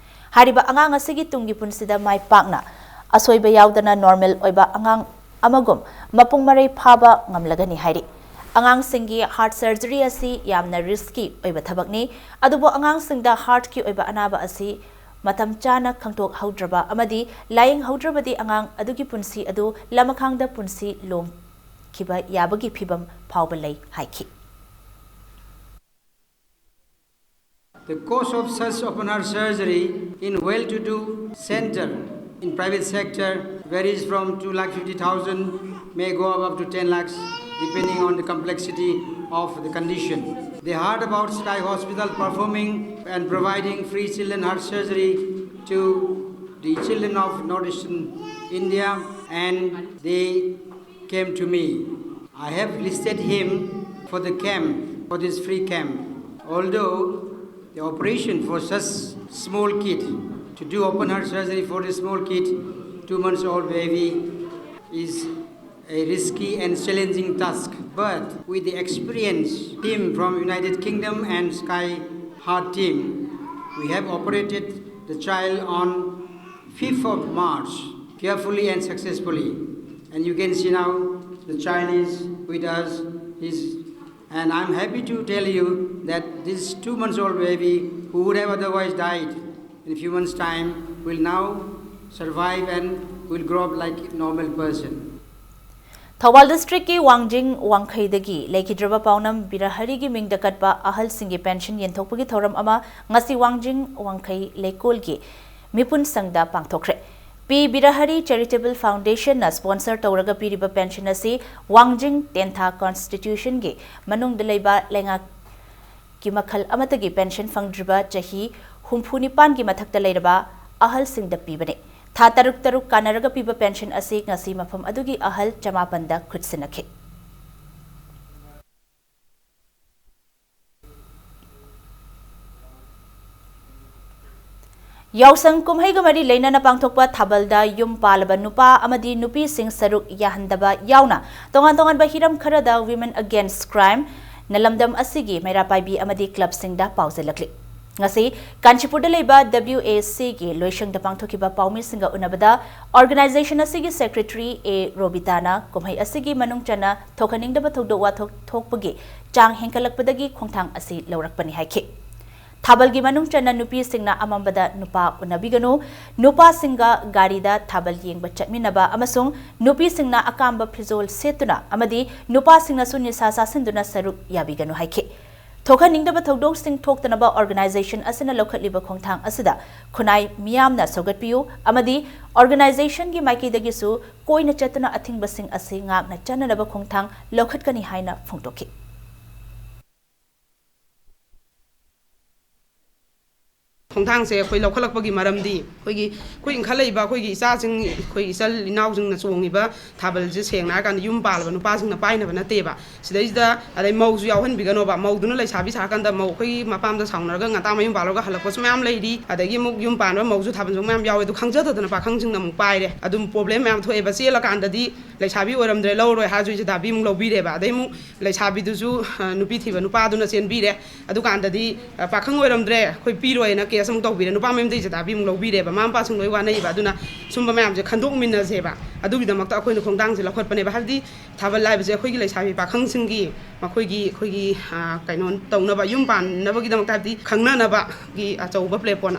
ꯍꯥꯏꯔꯤꯕ ꯑꯉꯥꯡ ꯑꯁꯤꯒꯤ ꯇꯨꯡꯒꯤ ꯄꯨꯟꯁꯤꯗ ꯃꯥꯏ ꯄꯥꯛꯅ ꯑꯁꯣꯏꯕ ꯌꯥꯎꯗꯅ normal ꯑꯣꯏꯕ ꯑꯉꯥꯡ ꯑꯃꯒꯨꯝ ꯃꯄꯨꯡ ꯃꯔꯩ ꯐꯥꯕ ꯉꯝꯂꯒꯅꯤ ꯍꯥꯏꯔꯤ꯫ ꯑꯉꯥꯡꯁꯤꯡꯒꯤ heart surgery ꯑꯁꯤ ꯌꯥꯝꯅ risky ꯑꯣꯏꯕ ꯊꯕꯛꯅꯤ, ꯑꯗꯨꯕꯨ ꯑꯉꯥꯡꯁꯤꯡꯗ heart ꯀꯤ ꯑꯣꯏꯕ ꯑꯅꯥꯕ ꯑꯁꯤ ꯃꯇꯝ ꯆꯥꯅ ꯈꯪꯗꯣꯛꯍꯧꯗ꯭ꯔꯕ ꯑꯃꯗꯤ ꯂꯥꯌꯦꯡꯍꯧꯗ꯭ꯔꯕꯗꯤ ꯑꯉꯥꯡ ꯑꯗꯨꯒꯤ ꯄꯨꯟꯁꯤ ꯑꯗꯨ ꯂꯃꯈꯥꯡꯗ ꯄꯨꯟꯁꯤ ꯂꯣꯝꯈꯤꯕ ꯌꯥꯕꯒꯤ ꯐꯤꯚꯝ ꯐꯥꯎꯕ ꯂꯩ ꯍꯥꯏꯈꯤ꯫ The cost of such open heart surgery in well-to-do center in private sector varies from two lakh fifty thousand, may go up, up to ten lakhs, depending on the complexity of the condition. They heard about Sky Hospital performing and providing free children heart surgery to the children of Northeastern India, and they came to me. I have listed him for the camp, for this free camp. Although the operation for such small kid, to do open heart surgery for this small kid, two months old baby, is a risky and challenging task. But with the experienced team from United Kingdom and Sky Heart team, we have operated the child on fifth of March, carefully and successfully. And you can see now the child is with us. He's, and I'm happy to tell you that this two months old baby who would have otherwise died in a few months' time will now survive and will grow up like a normal person. Thoubal ꯗꯤꯁꯇ꯭ꯔꯤꯛꯀꯤ ꯋꯥꯡꯖꯤꯡ ꯋꯥꯡꯈꯩꯗꯒꯤ ꯂꯩꯈꯤꯗ꯭ꯔꯕ ꯄꯥꯎꯅꯝ ꯕꯤꯔꯍꯔꯤꯒꯤ ꯃꯤꯡꯗ ꯀꯠꯄ ꯑꯍꯜꯁꯤꯡꯒꯤ pension ꯌꯦꯟꯊꯣꯛꯄꯒꯤ ꯊꯧꯔꯝ ꯑꯃ ꯉꯁꯤ ꯋꯥꯡꯖꯤꯡ ꯋꯥꯡꯈꯩ ꯂꯩꯀꯣꯜꯒꯤ ꯃꯤꯄꯨꯟ ꯁꯪꯗ ꯄꯥꯡꯊꯣꯛꯈ꯭ꯔꯦ꯫ ꯄꯤ ꯕꯤꯔꯍꯔꯤ ꯆꯦꯔꯤꯇꯦꯕꯜ ꯐꯥꯎꯟꯗꯦꯁꯟꯅ ꯁ꯭ꯄꯣꯟꯁꯔ ꯇꯧꯔꯒ ꯄꯤꯔꯤꯕ ꯄꯦꯟꯁꯟ ꯑꯁꯤ ꯋꯥꯡꯖꯤꯡ ꯇꯦꯟꯊꯥ ꯀꯟꯁꯇꯤꯇ꯭ꯌꯨꯁꯟꯒꯤ ꯃꯅꯨꯡꯗ ꯂꯩꯕ ꯂꯩꯉꯥꯛ ꯀꯤ ꯃꯈꯜ ꯑꯃꯠꯇꯒꯤ ꯄꯦꯟꯁꯟ ꯐꯪꯗ꯭ꯔꯤꯕ ꯆꯍꯤ ꯍꯨꯝꯐꯨ ꯅꯤꯄꯥꯟꯒꯤ ꯃꯊꯛꯇ ꯂꯩꯔꯕ ꯑꯍꯜꯁꯤꯡꯗ ꯄꯤꯕꯅꯤ꯫ ꯊꯥ ꯇꯔꯨꯛ ꯇꯔꯨꯛ ꯀꯥꯟꯅꯔꯒ ꯄꯤꯕ ꯄꯦꯟꯁꯟ ꯑꯁꯤ ꯉꯁꯤ ꯃꯐꯝ ꯑꯗꯨꯒꯤ ꯑꯍꯜ ꯆꯃꯥꯄꯟꯗ ꯈꯨꯠꯁꯤꯟꯅꯈꯤ꯫ ꯌꯥꯎꯁꯪ ꯀꯨꯝꯍꯩꯒ ꯃꯔꯤ ꯂꯩꯅꯅ ꯄꯥꯡꯊꯣꯛꯄ ꯊꯥꯕꯜꯗ ꯌꯨꯝ ꯄꯥꯜꯂꯕ ꯅꯨꯄꯥ ꯑꯃꯗꯤ ꯅꯨꯄꯤꯁꯤꯡ ꯁꯔꯨꯛ ꯌꯥꯍꯟꯗꯕ ꯌꯥꯎꯅ ꯇꯣꯉꯥꯟ ꯇꯣꯉꯥꯟꯕ ꯍꯤꯔꯝ ꯈꯔꯗ Women Against Crime ꯅ ꯂꯝꯗꯝ ꯑꯁꯤꯒꯤ ꯃꯩꯔꯥ ꯄꯥꯏꯕꯤ ꯑꯃꯗꯤ ꯀ꯭ꯂꯕꯁꯤꯡꯗ ꯄꯥꯎꯖꯦꯜꯂꯛꯂꯤ꯫ ꯉꯁꯤ ꯀꯥꯟꯆꯤꯄꯨꯔꯗ ꯂꯩꯕ W A C ꯒꯤ ꯂꯣꯏꯁꯪꯗ ꯄꯥꯡꯊꯣꯛꯈꯤꯕ ꯄꯥꯎꯃꯤꯁꯤꯡꯒ ꯎꯅꯕꯗ organization ꯑꯁꯤꯒꯤ secretary A ꯔꯣꯕꯤꯇꯥꯅ ꯀꯨꯝꯍꯩ ꯑꯁꯤꯒꯤ ꯃꯅꯨꯡ ꯆꯟꯅ ꯊꯣꯛꯍꯟꯅꯤꯡꯗꯕ ꯊꯧꯗꯣꯛ ꯋꯥꯊꯣꯛ ꯊꯣꯛꯄꯒꯤ ꯆꯥꯡ ꯍꯦꯟꯒꯠꯂꯛꯄꯗꯒꯤ ꯈꯣꯡꯊꯥꯡ ꯑꯁꯤ ꯂꯧꯔꯛꯄꯅꯤ ꯍꯥꯏꯈꯤ꯫ ꯊꯥꯕꯜꯒꯤ ꯃꯅꯨꯡ ꯆꯟꯅ ꯅꯨꯄꯤꯁꯤꯡꯅ ꯑꯃꯝꯕꯗ ꯅꯨꯄꯥ ꯎꯅꯕꯤꯒꯅꯨ, ꯅꯨꯄꯥꯁꯤꯡꯒ ꯒꯥꯔꯤꯗ ꯊꯥꯕꯜ ꯌꯦꯡꯕ ꯆꯠꯃꯤꯟꯅꯕ ꯑꯃꯁꯨꯡ ꯅꯨꯄꯤꯁꯤꯡꯅ ꯑꯀꯥꯝꯕ ꯐꯤꯖꯣꯜ ꯁꯦꯠꯇꯨꯅ ꯑꯃꯗꯤ ꯅꯨꯄꯥꯁꯤꯡꯅꯁꯨ ꯅꯤꯁꯥ ꯆꯥꯁꯤꯟꯗꯨꯅ ꯁꯔꯨꯛ ꯌꯥꯕꯤꯒꯅꯨ ꯍꯥꯏꯈꯤ꯫ ꯊꯣꯛꯍꯟꯅꯤꯡꯗꯕ ꯊꯧꯗꯣꯛꯁꯤꯡ ꯊꯣꯛꯇꯅꯕ organization ꯑꯁꯤꯅ ꯂꯧꯈꯠꯂꯤꯕ ꯈꯣꯡꯊꯥꯡ ꯑꯁꯤꯗ ꯈꯨꯟꯅꯥꯏ ꯃꯤꯌꯥꯝꯅ ꯁꯧꯒꯠꯄꯤꯌꯨ ꯑꯃꯗꯤ organization ꯒꯤ ꯃꯥꯏꯀꯩꯗꯒꯤꯁꯨ ꯀꯣꯏꯅ ꯆꯠꯇꯨꯅ ꯑꯊꯤꯡꯕꯁꯤꯡ ꯑꯁꯤ ꯉꯥꯛꯅ ꯆꯠꯅꯅꯕ ꯈꯣꯡꯊꯥꯡ ꯂꯧꯈꯠꯀꯅꯤ ꯍꯥꯏꯅ ꯐꯣꯡꯗꯣꯛꯈꯤ꯫ ꯈꯣꯡꯊꯥꯡꯁꯦ ꯑꯩꯈꯣꯏ ꯂꯧꯈꯠꯂꯛꯄꯒꯤ ꯃꯔꯝꯗꯤ ꯑꯩꯈꯣꯏꯒꯤ ꯑꯩꯈꯣꯏ ꯏꯟꯈꯠꯂꯛꯏꯕ ꯑꯩꯈꯣꯏꯒꯤ ꯏꯆꯥꯁꯤꯡ, ꯑꯩꯈꯣꯏ ꯏꯆꯜ ꯏꯅꯥꯎꯁꯤꯡꯅ ꯆꯣꯡꯉꯤꯕ ꯊꯥꯕꯜꯁꯦ ꯁꯦꯡꯅ ꯍꯥꯏꯔꯀꯥꯟꯗ ꯌꯨꯝ ꯄꯥꯜꯂꯕ ꯅꯨꯄꯥꯁꯤꯡꯅ ꯄꯥꯏꯅꯕ ꯅꯠꯇꯦꯕ꯫ ꯁꯤꯗꯩꯁꯤꯗ ꯑꯗꯩ ꯃꯧꯁꯨ ꯌꯥꯎꯍꯟꯕꯤꯒꯅꯣꯕ꯫ ꯃꯧꯗꯨꯅ ꯂꯩꯁꯥꯕꯤ ꯁꯥꯔꯀꯥꯟꯗ ꯃꯧ ꯑꯩꯈꯣꯏꯒꯤ ꯃꯄꯥꯝꯗ ꯁꯥꯎꯅꯔꯒ ꯉꯟꯇꯥ ꯃꯌꯨꯝ ꯄꯥꯜꯂꯒ ꯍꯜꯂꯛꯄꯁꯨ ꯃꯌꯥꯝ ꯂꯩꯔꯤ꯫ ꯑꯗꯒꯤ ꯑꯃꯨꯛ ꯌꯨꯝ ꯄꯥꯟꯕ ꯃꯧꯁꯨ ꯊꯥꯕꯜ ꯆꯣꯡꯕ ꯃꯌꯥꯝ ꯌꯥꯎꯋꯦ꯫ ꯑꯗꯨ ꯈꯪꯖꯗꯗꯅ ꯄꯥꯈꯪꯁꯤꯡꯅ ꯑꯃꯨꯛ ꯄꯥꯏꯔꯦ꯫ ꯑꯗꯨꯝ ꯄ꯭ꯔꯣꯕ꯭ꯂꯦꯝ ꯃꯌꯥꯝ ꯊꯣꯛꯑꯦꯕ꯫ ꯆꯦꯜꯂꯀꯥꯟꯗꯗꯤ ꯂꯩꯁꯥꯕꯤ ꯑꯣꯏꯔꯝꯗ꯭ꯔꯦ, ꯂꯧꯔꯔꯣꯏ ꯍꯥꯏꯔꯁꯨ ꯏꯆꯦ ꯇꯥꯕꯤ ꯑꯃꯨꯛ ꯂꯧꯕꯤꯔꯦꯕ꯫ ꯑꯗꯩ ꯑꯃꯨꯛ ꯂꯩꯁꯥꯕꯤꯗꯨꯁꯨ, ꯑ, ꯅꯨꯄꯤ ꯊꯤꯕ ꯅꯨꯄꯥꯗꯨꯅ ꯆꯦꯟꯕꯤꯔꯦ꯫ ꯑꯗꯨꯀꯥꯟꯗꯗꯤ, ꯑ, ꯄꯥꯈꯪ ꯑꯣꯏꯔꯝꯗ꯭ꯔꯦ, ꯑꯩꯈꯣꯏ ꯄꯤꯔꯣꯏꯅ ꯀꯦꯁ ꯑꯃꯨꯛ ꯇꯧꯕꯤꯔꯦ꯫ ꯅꯨꯄꯥ ꯃꯌꯨꯝꯗ ꯏꯆꯦ ꯇꯥꯕꯤ ꯑꯃꯨꯛ ꯂꯧꯕꯤꯔꯦꯕ꯫ ꯃꯃꯥ ꯃꯄꯥꯁꯤꯡ ꯂꯣꯏ ꯋꯥꯅꯩꯕ꯫ ꯑꯗꯨꯅ ꯁꯨꯝꯕ ꯃꯌꯥꯝꯁꯦ ꯈꯟꯗꯣꯛꯃꯤꯟꯅꯁꯦꯕ꯫ ꯑꯗꯨꯒꯤꯗꯃꯛꯇ ꯑꯩꯈꯣꯏꯅ ꯈꯣꯡꯊꯥꯡꯁꯦ ꯂꯧꯈꯠꯄꯅꯦꯕ꯫ ꯍꯥꯏꯕꯗꯤ ꯊꯥꯕꯜ ꯍꯥꯏꯕꯁꯦ ꯑꯩꯈꯣꯏꯒꯤ ꯂꯩꯁꯥꯕꯤ ꯄꯥꯈꯪꯁꯤꯡꯒꯤ ꯃꯈꯣꯏꯒꯤ, ꯑꯩꯈꯣꯏꯒꯤ, ꯑ, ꯀꯩꯅꯣ ꯇꯧꯅꯕ, ꯌꯨꯝ ꯄꯥꯟꯅꯕꯒꯤꯗꯃꯛꯇ, ꯍꯥꯏꯕꯗꯤ ꯈꯪꯅꯅꯕꯒꯤ ꯑꯆꯧꯕ platform,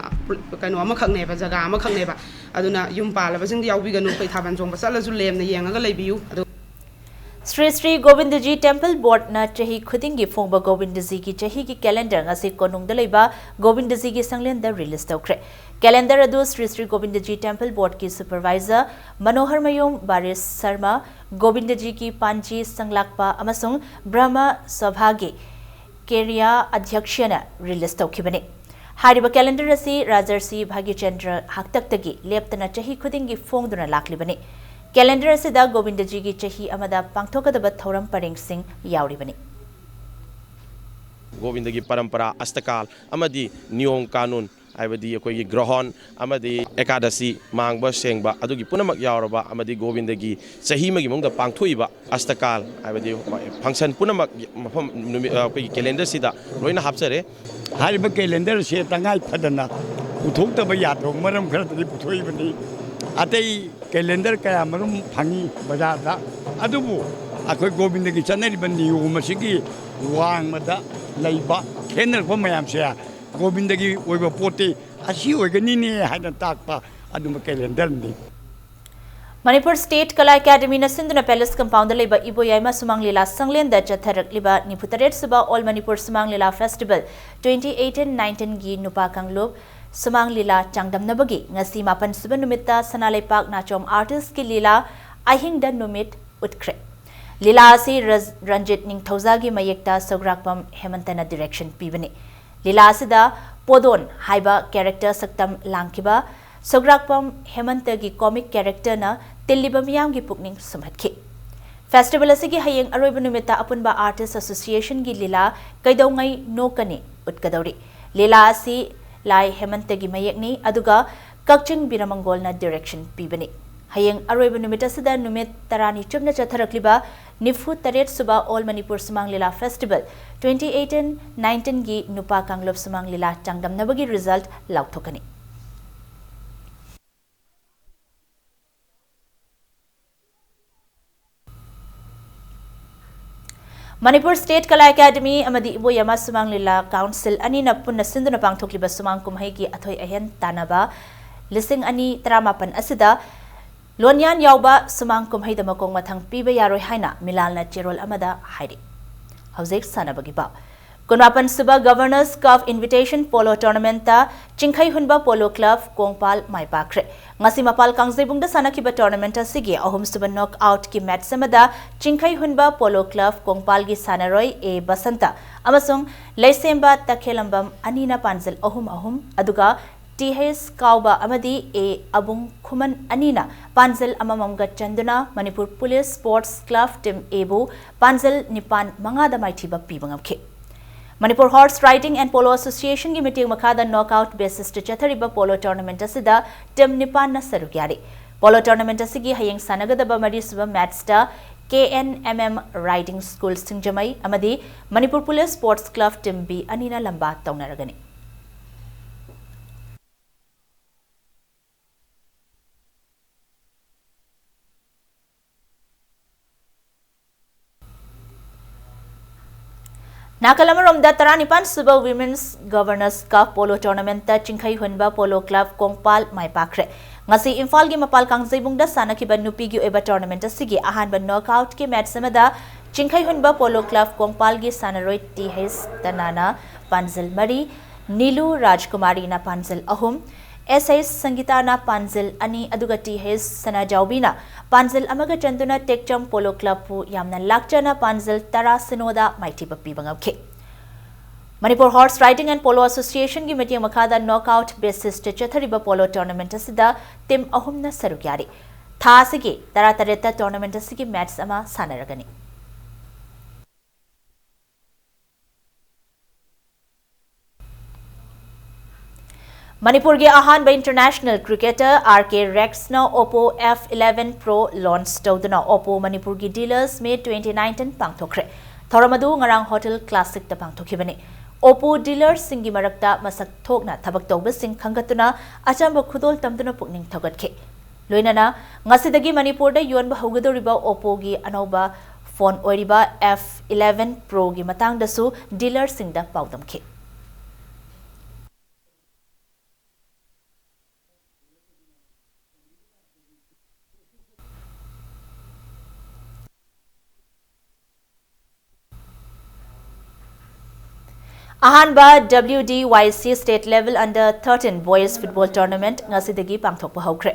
ꯀꯩꯅꯣ ꯑꯃꯈꯛꯅꯦꯕ, ꯖꯒꯥ ꯑꯃꯈꯛꯅꯦꯕ꯫ ꯑꯗꯨꯅ ꯌꯨꯝ ꯄꯥꯜꯂꯕꯁꯤꯡꯗꯤ ꯌꯥꯎꯕꯤꯒꯅꯨ꯫ ꯑꯩꯈꯣꯏ ꯊꯥꯕꯜ ꯆꯣꯡꯕ ꯆꯠꯂꯁꯨ ꯂꯦꯝꯅ ꯌꯦꯡꯉꯒ ꯂꯩꯕꯤꯌꯨ꯫ ꯑꯗꯨ ꯁ꯭ꯔꯤ ꯁ꯭ꯔꯤ ꯒꯣꯕꯤꯟꯗꯖꯤ ꯇꯦꯝꯄꯜ ꯕꯣꯔꯗꯅ ꯆꯍꯤ ꯈꯨꯗꯤꯡꯒꯤ ꯐꯣꯡꯕ ꯒꯣꯕꯤꯟꯗꯖꯤꯒꯤ ꯆꯍꯤꯒꯤ ꯀꯦꯂꯦꯟꯗꯔ ꯉꯁꯤ ꯀꯣꯅꯨꯡꯗ ꯂꯩꯕ ꯒꯣꯕꯤꯟꯗꯖꯤꯒꯤ ꯁꯪꯂꯦꯟꯗ ꯔꯤꯂꯤꯖ ꯇꯧꯈ꯭ꯔꯦ꯫ ꯀꯦꯂꯦꯟꯗꯔ ꯑꯗꯨ ꯁ꯭ꯔꯤ ꯁ꯭ꯔꯤ ꯒꯣꯕꯤꯟꯗꯖꯤ ꯇꯦꯝꯄꯜ ꯕꯣꯔꯗꯀꯤ ꯁꯨꯄꯔꯚꯥꯏꯖꯔ ꯃꯅꯣꯍꯔꯃꯌꯨꯝ ꯕꯥꯔꯤꯁ ꯁꯔꯃ, ꯒꯣꯕꯤꯟꯗꯖꯤꯒꯤ ꯄꯥꯟꯖꯤ ꯁꯪꯂꯥꯛꯄ ꯑꯃꯁꯨꯡ ꯕ꯭ꯔꯍꯃ ꯁꯚꯥꯒꯤ ꯀꯦꯔꯤꯌꯥ ꯑꯙ꯭ꯌꯛꯁꯅ ꯔꯤꯂꯤꯖ ꯇꯧꯈꯤꯕꯅꯤ꯫ ꯍꯥꯏꯔꯤꯕ ꯀꯦꯂꯦꯟꯗꯔ ꯑꯁꯤ ꯔꯥꯖꯔꯁꯤ ꯚꯥꯒ꯭ꯌꯆꯟꯗ꯭ꯔ ꯍꯥꯛꯇꯛꯇꯒꯤ ꯂꯦꯞꯇꯅ ꯆꯍꯤ ꯈꯨꯗꯤꯡꯒꯤ ꯐꯣꯡꯗꯨꯅ ꯂꯥꯛꯂꯤꯕꯅꯤ꯫ ꯀꯦꯂꯦꯟꯗꯔ ꯑꯁꯤꯗ ꯒꯣꯕꯤꯟꯗꯖꯤꯒꯤ ꯆꯍꯤ ꯑꯃꯗ ꯄꯥꯡꯊꯣꯛꯀꯗꯕ ꯊꯧꯔꯝ ꯄꯔꯦꯡꯁꯤꯡ ꯌꯥꯎꯔꯤꯕꯅꯤ꯫ ꯒꯣꯕꯤꯟꯗꯒꯤ ꯄꯔꯝꯄꯔꯥ, ꯑꯁꯇꯀꯥꯜ ꯑꯃꯗꯤ ꯅꯤꯌꯣꯝ ꯀꯥꯅꯨꯟ, ꯍꯥꯏꯕꯗꯤ ꯑꯩꯈꯣꯏꯒꯤ ꯒ꯭ꯔꯍꯣꯟ ꯑꯃꯗꯤ ꯑꯦꯀꯥꯗꯁꯤ, ꯃꯥꯡꯕ ꯁꯦꯡꯕ, ꯑꯗꯨꯒꯤ ꯄꯨꯝꯅꯃꯛ ꯌꯥꯎꯔꯕ ꯑꯃꯗꯤ ꯒꯣꯕꯤꯟꯗꯒꯤ ꯆꯍꯤ ꯑꯃꯒꯤ ꯃꯅꯨꯡꯗ ꯄꯥꯡꯊꯣꯛꯏꯕ ꯑꯁꯇꯀꯥꯜ, ꯍꯥꯏꯕꯗꯤ ꯐꯪꯁꯟ ꯄꯨꯝꯅꯃꯛ ꯃꯐꯝ ꯅꯨꯃꯤꯠ, ꯑꯩꯈꯣꯏꯒꯤ ꯀꯦꯂꯦꯟꯗꯔꯁꯤꯗ ꯂꯣꯏꯅ ꯍꯥꯞꯆꯔꯦ꯫ ꯍꯥꯏꯔꯤꯕ ꯀꯦꯂꯦꯟꯗꯔꯁꯦ ꯇꯉꯥꯏ ꯐꯗꯅ ꯄꯨꯊꯣꯛꯇꯕ ꯌꯥꯗ꯭ꯔꯕ ꯃꯔꯝ ꯈꯔꯗꯒꯤ ꯄꯨꯊꯣꯛꯏꯕꯅꯤ꯫ ꯑꯇꯩ ꯀꯦꯂꯦꯟꯗꯔ ꯀꯌꯥ ꯃꯔꯨꯝ ꯐꯪꯉꯤ ꯕꯖꯥꯔꯗ, ꯑꯗꯨꯕꯨ ꯑꯩꯈꯣꯏ ꯒꯣꯕꯤꯟꯗꯒꯤ ꯆꯠꯅꯔꯤꯕ ꯅꯤꯌꯣꯝ ꯑꯁꯤꯒꯤ ꯋꯥꯡꯃꯗ ꯂꯩꯕ ꯈꯦꯠꯅꯔꯛꯄ ꯃꯌꯥꯝꯁꯦ ꯒꯣꯕꯤꯟꯗꯒꯤ ꯑꯣꯏꯕ ꯄꯣꯠꯇꯤ ꯑꯁꯤ ꯑꯣꯏꯒꯅꯤꯅꯦ ꯍꯥꯏꯅ ꯇꯥꯛꯄ ꯑꯗꯨꯝꯕ ꯀꯦꯂꯦꯟꯗꯔꯅꯤ꯫ ꯃꯅꯤꯄꯨꯔ ꯁ꯭ꯇꯦꯠ ꯀꯂꯥ ꯑꯦꯀꯥꯗꯃꯤꯅ ꯁꯤꯟꯗꯨꯅ ꯄꯦꯂꯦꯁ ꯀꯝꯄꯥꯎꯟꯗ ꯂꯩꯕ ꯏꯕꯣꯌꯥꯏꯃ ꯁꯨꯃꯥꯡ ꯂꯤꯂꯥ ꯁꯪꯂꯦꯟꯗ ꯆꯠꯊꯔꯛꯂꯤꯕ ꯅꯤꯐꯨ ꯇꯔꯦꯠ ꯁꯨꯕ ꯑꯣꯜ ꯃꯅꯤꯄꯨꯔ ꯁꯨꯃꯥꯡ ꯂꯤꯂꯥ ꯐꯦꯁꯇꯤꯚꯦꯜ ꯇ꯭ꯋꯦꯟꯇꯤ ꯑꯩꯠꯇꯤꯟ ꯅꯥꯏꯟꯇꯤꯟꯒꯤ ꯅꯨꯄꯥ ꯀꯥꯡꯂꯨꯞ ꯁꯨꯃꯥꯡ ꯂꯤꯂꯥ ꯆꯥꯡꯗꯝꯅꯕꯒꯤ ꯉꯁꯤ ꯃꯥꯄꯟ ꯁꯨꯕ ꯅꯨꯃꯤꯠꯇ ꯁꯅꯥ ꯂꯩꯄꯥꯛ ꯅꯥꯆꯣꯝ ꯑꯥꯔꯇꯤꯁꯀꯤ ꯂꯤꯂꯥ ꯑꯍꯤꯡꯗ ꯅꯨꯃꯤꯠ ꯎꯠꯈ꯭ꯔꯦ꯫ ꯂꯤꯂꯥ ꯑꯁꯤ ꯔꯖ-, ꯔꯟꯖꯤꯠ ꯅꯤꯡꯊꯧꯖꯥꯒꯤ ꯃꯌꯦꯛꯇ ꯁꯧꯒ꯭ꯔꯥꯛꯄꯝ ꯍꯦꯃꯟꯇꯅ ꯗꯤꯔꯦꯛꯁꯟ ꯄꯤꯕꯅꯤ꯫ ꯂꯤꯂꯥ ꯑꯁꯤꯗ ꯄꯣꯗꯣꯟ ꯍꯥꯏꯕ ꯀꯦꯔꯦꯛꯇꯔ ꯁꯛꯇꯝ ꯂꯥꯡꯈꯤꯕ ꯁꯣꯒ꯭ꯔꯥꯛꯄꯝ ꯍꯦꯃꯟꯇꯒꯤ ꯀꯣꯃꯤꯛ ꯀꯦꯔꯦꯛꯇꯔꯅ ꯇꯤꯜꯂꯤꯕ ꯃꯤꯌꯥꯝꯒꯤ ꯄꯨꯛꯅꯤꯡ ꯁꯨꯝꯍꯠꯈꯤ꯫ ꯐꯦꯁꯇꯤꯚꯦꯜ ꯑꯁꯤꯒꯤ ꯍꯌꯦꯡ ꯑꯔꯣꯏꯕ ꯅꯨꯃꯤꯠꯇ ꯑꯄꯨꯟꯕ ꯑꯥꯔꯇꯤꯁ ꯑꯦꯁꯣꯁꯤꯌꯦꯁꯟꯒꯤ ꯂꯤꯂꯥ ꯀꯩꯗꯧꯉꯩ ꯅꯣꯛꯀꯅꯤ ꯎꯠꯀꯗꯧꯔꯤ꯫ ꯂꯤꯂꯥ ꯑꯁꯤ ꯂꯥꯏ ꯍꯦꯃꯟꯇꯒꯤ ꯃꯌꯦꯛꯅꯤ, ꯑꯗꯨꯒ ꯀꯛꯆꯤꯡ ꯕꯤꯔꯃꯪꯒꯣꯜꯅ ꯗꯤꯔꯦꯛꯁꯟ ꯄꯤꯕꯅꯤ꯫ ꯍꯌꯦꯡ ꯑꯔꯣꯏꯕ ꯅꯨꯃꯤꯠ ꯑꯁꯤꯗ ꯅꯨꯃꯤꯠ ꯇꯔꯥꯅꯤ ꯆꯨꯞꯅ ꯆꯠꯊꯔꯛꯂꯤꯕ ꯅꯤꯐꯨ ꯇꯔꯦꯠ ꯁꯨꯕ All Manipur Sumang Lila Festival twenty eighteen nineteenꯒꯤ ꯅꯨꯄꯥ ꯀꯥꯡꯂꯨꯞ ꯁꯨꯃꯥꯡ ꯂꯤꯂꯥ ꯆꯥꯡꯗꯝꯅꯕꯒꯤ ꯔꯤꯖꯜꯠ ꯂꯥꯎꯊꯣꯛꯀꯅꯤ꯫ ꯃꯅꯤꯄꯨꯔ ꯁ꯭ꯇꯦꯠ ꯀꯂꯥ ꯑꯦꯀꯥꯗꯃꯤ ꯑꯃꯗꯤ ꯏꯕꯣꯌꯥꯃꯥ ꯁꯨꯃꯥꯡ ꯂꯤꯂꯥ ꯀꯥꯎꯟꯁꯤꯜ ꯑꯅꯤꯅ ꯄꯨꯟꯅ ꯁꯤꯟꯗꯨꯅ ꯄꯥꯡꯊꯣꯛꯂꯤꯕ ꯁꯨꯃꯥꯡ ꯀꯨꯝꯍꯩꯒꯤ ꯑꯊꯣꯏ ꯑꯍꯦꯟ ꯇꯥꯟꯅꯕ ꯂꯤꯁꯤꯡ ꯑꯅꯤ ꯇꯔꯥꯃꯥꯄꯟ ꯑꯁꯤꯗ ꯂꯣꯟꯌꯥꯟ ꯌꯥꯎꯕ ꯁꯨꯃꯥꯡ ꯀꯨꯝꯍꯩꯗ ꯃꯈꯣꯡ ꯃꯊꯪ ꯄꯤꯕ ꯌꯥꯔꯣꯏ ꯍꯥꯏꯅ ꯃꯤꯂꯥꯜꯅ ꯆꯦꯔꯣꯜ ꯑꯃꯗ ꯍꯥꯏꯔꯤ꯫ ꯍꯧꯖꯤꯛ ꯁꯥꯟꯅꯕꯒꯤ ꯄꯥꯎ꯫ ꯀꯨꯟꯃꯥꯄꯟ ꯁꯨꯕ Governors Cup Invitation Polo Tournamentꯇ ꯆꯤꯡꯈꯩ ꯍꯨꯟꯕ ꯄꯣꯂꯣ ꯀ꯭ꯂꯕ ꯀꯣꯡꯄꯥꯜ ꯃꯥꯏ ꯄꯥꯛꯈ꯭ꯔꯦ꯫ ꯉꯁꯤ ꯃꯄꯥꯜ ꯀꯥꯡꯖꯩꯕꯨꯡꯗ ꯁꯥꯟꯅꯈꯤꯕ ꯇꯣꯔꯅꯥꯃꯦꯟꯠ ꯑꯁꯤꯒꯤ ꯑꯍꯨꯝꯁꯨꯕ ꯅꯣꯛ ꯑꯥꯎꯠꯀꯤ ꯃꯦꯆ ꯑꯃꯗ ꯆꯤꯡꯈꯩ ꯍꯨꯟꯕ ꯄꯣꯂꯣ ꯀ꯭ꯂꯕ ꯀꯣꯡꯄꯥꯜꯒꯤ ꯁꯥꯟꯅꯔꯣꯏ ꯑꯦ ꯕꯁꯟꯇ ꯑꯃꯁꯨꯡ ꯂꯩꯁꯦꯝꯕ ꯇꯈꯦꯂꯝꯕꯝ ꯑꯅꯤꯅ ꯄꯥꯟꯖꯜ ꯑꯍꯨꯝ ꯑꯍꯨꯝ, ꯑꯗꯨꯒ ꯇꯤ ꯍꯩꯆ ꯀꯥꯎꯕ ꯑꯃꯗꯤ ꯑꯦ ꯑꯕꯨꯡ ꯈꯨꯃꯟ ꯑꯅꯤꯅ ꯄꯥꯟꯖꯜ ꯑꯃꯃꯝꯒ ꯆꯟꯗꯨꯅ Manipur police sports club team ꯑꯦꯕꯨ ꯄꯥꯟꯖꯜ ꯅꯤꯄꯥꯟ ꯃꯉꯥꯗ ꯃꯥꯏꯊꯤꯕ ꯄꯤꯕ ꯉꯝꯈꯤ꯫ Manipur horse riding and polo ꯑꯦꯁꯣꯁꯤꯌꯦꯁꯟꯒꯤ ꯃꯤꯠꯌꯦꯡ ꯃꯈꯥꯗ ꯅꯣꯛ ꯑꯥꯎꯠ ꯕꯦꯁꯤꯁꯇ ꯆꯠꯊꯔꯤꯕ ꯄꯣꯂꯣ ꯇꯣꯔꯅꯥꯃꯦꯟꯠ ꯑꯁꯤꯗ ꯇꯤꯝ ꯅꯤꯄꯥꯟꯅ ꯁꯔꯨꯛ ꯌꯥꯔꯤ꯫ ꯄꯣꯂꯣ ꯇꯣꯔꯅꯥꯃꯦꯟꯠ ꯑꯁꯤꯒꯤ ꯍꯌꯦꯡ ꯁꯥꯟꯅꯒꯗꯕ ꯃꯔꯤꯁꯨꯕ ꯃꯦꯆꯇ K N M M riding school Singjamei ꯑꯃꯗꯤ Manipur police sports club team B ꯑꯅꯤꯅ ꯂꯝꯕꯥ ꯇꯧꯅꯔꯒꯅꯤ꯫ ꯅꯥꯀꯜ ꯑꯃꯔꯣꯝꯗ, ꯇꯔꯥꯅꯤꯄꯥꯟ ꯁꯨꯕ Women's Governors Cup Polo Tournamentꯇ ꯆꯤꯡꯈꯩ ꯍꯨꯟꯕ ꯄꯣꯂꯣ ꯀ꯭ꯂꯕ ꯀꯣꯡꯄꯥꯜ ꯃꯥꯏ ꯄꯥꯛꯈ꯭ꯔꯦ꯫ ꯉꯁꯤ ꯏꯝꯐꯥꯜꯒꯤ ꯃꯄꯥꯜ ꯀꯥꯡꯖꯩꯕꯨꯡꯗ ꯁꯥꯟꯅꯈꯤꯕ ꯅꯨꯄꯤꯒꯤ ꯑꯣꯏꯕ ꯇꯣꯔꯅꯥꯃꯦꯟꯠ ꯑꯁꯤꯒꯤ ꯑꯍꯥꯟꯕ ꯅꯣꯛ ꯑꯥꯎꯠꯀꯤ ꯃꯦꯆ ꯑꯃꯗ ꯆꯤꯡꯈꯩ ꯍꯨꯟꯕ ꯄꯣꯂꯣ ꯀ꯭ꯂꯕ ꯀꯣꯡꯄꯥꯜꯒꯤ ꯁꯥꯟꯅꯔꯣꯏ ꯇꯤ ꯍꯩꯆ ꯇꯅꯥꯅ ꯄꯥꯟꯖꯜ ꯃꯔꯤ, ꯅꯤꯂꯨ ꯔꯥꯖꯀꯨꯃꯥꯔꯤꯅ ꯄꯥꯟꯖꯜ ꯑꯍꯨꯝ, ꯑꯦꯁ ꯑꯩꯆ ꯁꯪꯒꯤꯇꯥꯅ ꯄꯥꯟꯖꯜ ꯑꯅꯤ, ꯑꯗꯨꯒ ꯇꯤ ꯍꯩꯆ ꯁꯅꯥꯖꯥꯎꯕꯤꯅ ꯄꯥꯟꯖꯜ ꯑꯃꯒ ꯆꯟꯗꯨꯅ ꯇꯦꯛꯆꯝ ꯄꯣꯂꯣ ꯀ꯭ꯂꯕꯄꯨ ꯌꯥꯝꯅ ꯂꯥꯛꯆꯅ ꯄꯥꯟꯖꯜ ꯇꯔꯥ ꯁꯤꯅꯣꯗ ꯃꯥꯏꯊꯤꯕ ꯄꯤꯕ ꯉꯝꯈꯤ꯫ Manipur Horse Riding and Polo Association ꯒꯤ ꯃꯇꯦꯡ ꯃꯈꯥꯗ knockout basis ꯇ ꯆꯠꯊꯔꯤꯕ polo tournament ꯑꯁꯤꯗ team ꯑꯍꯨꯝꯅ ꯁꯔꯨꯛ ꯌꯥꯔꯤ꯫ ꯊꯥ ꯑꯁꯤꯒꯤ ꯇꯔꯥꯇꯔꯦꯠꯇ tournament ꯑꯁꯤꯒꯤ match ꯑꯃ ꯁꯥꯟꯅꯔꯒꯅꯤ꯫ ꯃꯅꯤꯄꯨꯔꯒꯤ ꯑꯍꯥꯟꯕ international cricketer R K Rex ꯅ Oppo F eleven Pro launch ꯇꯧꯗꯨꯅ Oppo ꯃꯅꯤꯄꯨꯔꯒꯤ dealers meet twenty nineteen ꯄꯥꯡꯊꯣꯛꯈ꯭ꯔꯦ꯫ ꯊꯧꯔꯝ ꯑꯗꯨ ꯉꯔꯥꯡ Hotel Classic ꯇ ꯄꯥꯡꯊꯣꯛꯈꯤꯕꯅꯤ꯫ Oppo dealer ꯁꯤꯡꯒꯤ ꯃꯔꯛꯇ ꯃꯁꯛ ꯊꯣꯛꯅ ꯊꯕꯛ ꯇꯧꯕꯁꯤꯡ ꯈꯟꯒꯠꯇꯨꯅ ꯑꯆꯝꯕ ꯈꯨꯗꯣꯜ ꯇꯝꯗꯨꯅ ꯄꯨꯛꯅꯤꯡ ꯊꯧꯒꯠꯈꯤ꯫ ꯂꯣꯏꯅꯅ ꯉꯁꯤꯗꯒꯤ ꯃꯅꯤꯄꯨꯔꯗ ꯌꯣꯟꯕ ꯍꯧꯒꯗꯧꯔꯤꯕ Oppo ꯒꯤ ꯑꯅꯧꯕ phone ꯑꯣꯏꯔꯤꯕ F eleven Pro ꯒꯤ ꯃꯇꯥꯡꯗꯁꯨ dealer ꯁꯤꯡꯗ ꯄꯥꯎꯗꯝꯈꯤ꯫ ꯑꯍꯥꯟꯕ W D Y C State Level Under thirteen Boys Football Tournament ꯉꯁꯤꯗꯒꯤ ꯄꯥꯡꯊꯣꯛꯄ ꯍꯧꯈ꯭ꯔꯦ꯫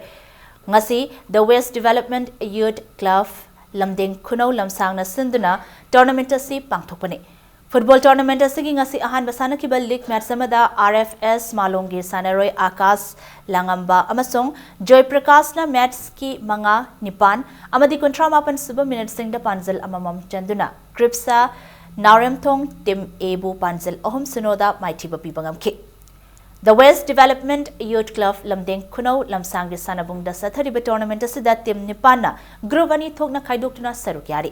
ꯉꯁꯤ The West Development Youth Club ꯂꯝꯗꯦꯡ ꯈꯨꯅꯧ ꯂꯝꯁꯥꯡꯅ ꯁꯤꯟꯗꯨꯅ tournament ꯑꯁꯤ ꯄꯥꯡꯊꯣꯛꯄꯅꯤ꯫ Football tournament ꯑꯁꯤꯒꯤ ꯉꯁꯤ ꯑꯍꯥꯟꯕ ꯁꯥꯟꯅꯈꯤꯕ league match ꯑꯃꯗ R F S ꯃꯥꯂꯣꯝꯒꯤ ꯁꯥꯟꯅꯔꯣꯏ ꯑꯀꯥꯁ ꯂꯥꯡꯉꯝꯕ ꯑꯃꯁꯨꯡ ꯖꯣꯏ ꯄ꯭ꯔꯀꯥꯁꯅ match ꯀꯤ ꯃꯉꯥ, ꯅꯤꯄꯥꯟ ꯑꯃꯗꯤ ꯀꯨꯟꯊ꯭ꯔꯥ ꯃꯥꯄꯟ ꯁꯨꯕ minute ꯁꯤꯡꯗ ꯄꯥꯟꯖꯜ ꯑꯃꯃꯝ ꯆꯟꯗꯨꯅ ꯀ꯭ꯔꯤꯞꯁꯥ ꯅꯥꯎꯔꯦꯝꯊꯣꯡ team A ꯕꯨ ꯄꯥꯟꯖꯜ ꯑꯍꯨꯝ ꯁꯤꯅꯣꯗ ꯃꯥꯏꯊꯤꯕ ꯄꯤꯕ ꯉꯝꯈꯤ꯫ The West Development Youth Club ꯂꯝꯗꯦꯡ ꯈꯨꯅꯧ ꯂꯝꯁꯥꯡꯒꯤ ꯁꯥꯟꯅꯕꯨꯡꯗ ꯆꯠꯊꯔꯤꯕ tournament ꯑꯁꯤꯗ team ꯅꯤꯄꯥꯟꯅ group ꯑꯅꯤ ꯊꯣꯛꯅ ꯈꯥꯏꯗꯣꯛꯇꯨꯅ ꯁꯔꯨꯛ ꯌꯥꯔꯤ꯫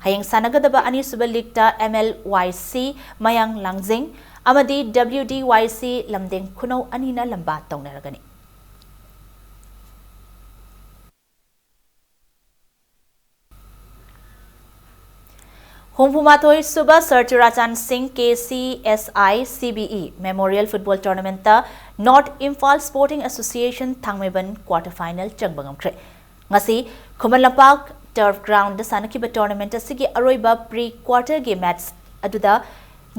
ꯍꯌꯦꯡ ꯁꯥꯟꯅꯒꯗꯕ ꯑꯅꯤꯁꯨꯕ league ꯇ M L Y C ꯃꯌꯥꯡ ꯂꯥꯡꯖꯤꯡ ꯑꯃꯗꯤ W D Y C ꯂꯝꯗꯦꯡ ꯈꯨꯅꯧ ꯑꯅꯤꯅ ꯂꯝꯕꯥ ꯇꯧꯅꯔꯒꯅꯤ꯫ ꯍꯨꯝꯐꯨꯃꯥꯊꯣꯏ ꯁꯨꯕ Sir ꯆꯨꯔꯥꯆꯥꯟ ꯁꯤꯡ K C S I C B E Memorial Football Tournament ꯇ North Imphal Sporting Association ꯊꯥꯡꯃꯩꯕꯟ quarter final ꯆꯪꯕ ꯉꯝꯈ꯭ꯔꯦ꯫ ꯉꯁꯤ ꯈꯨꯃꯟ ꯂꯝꯄꯥꯛ turf ground ꯗ ꯁꯥꯟꯅꯈꯤꯕ tournament ꯑꯁꯤꯒꯤ ꯑꯔꯣꯏꯕ pre quarter ꯒꯤ match ꯑꯗꯨꯗ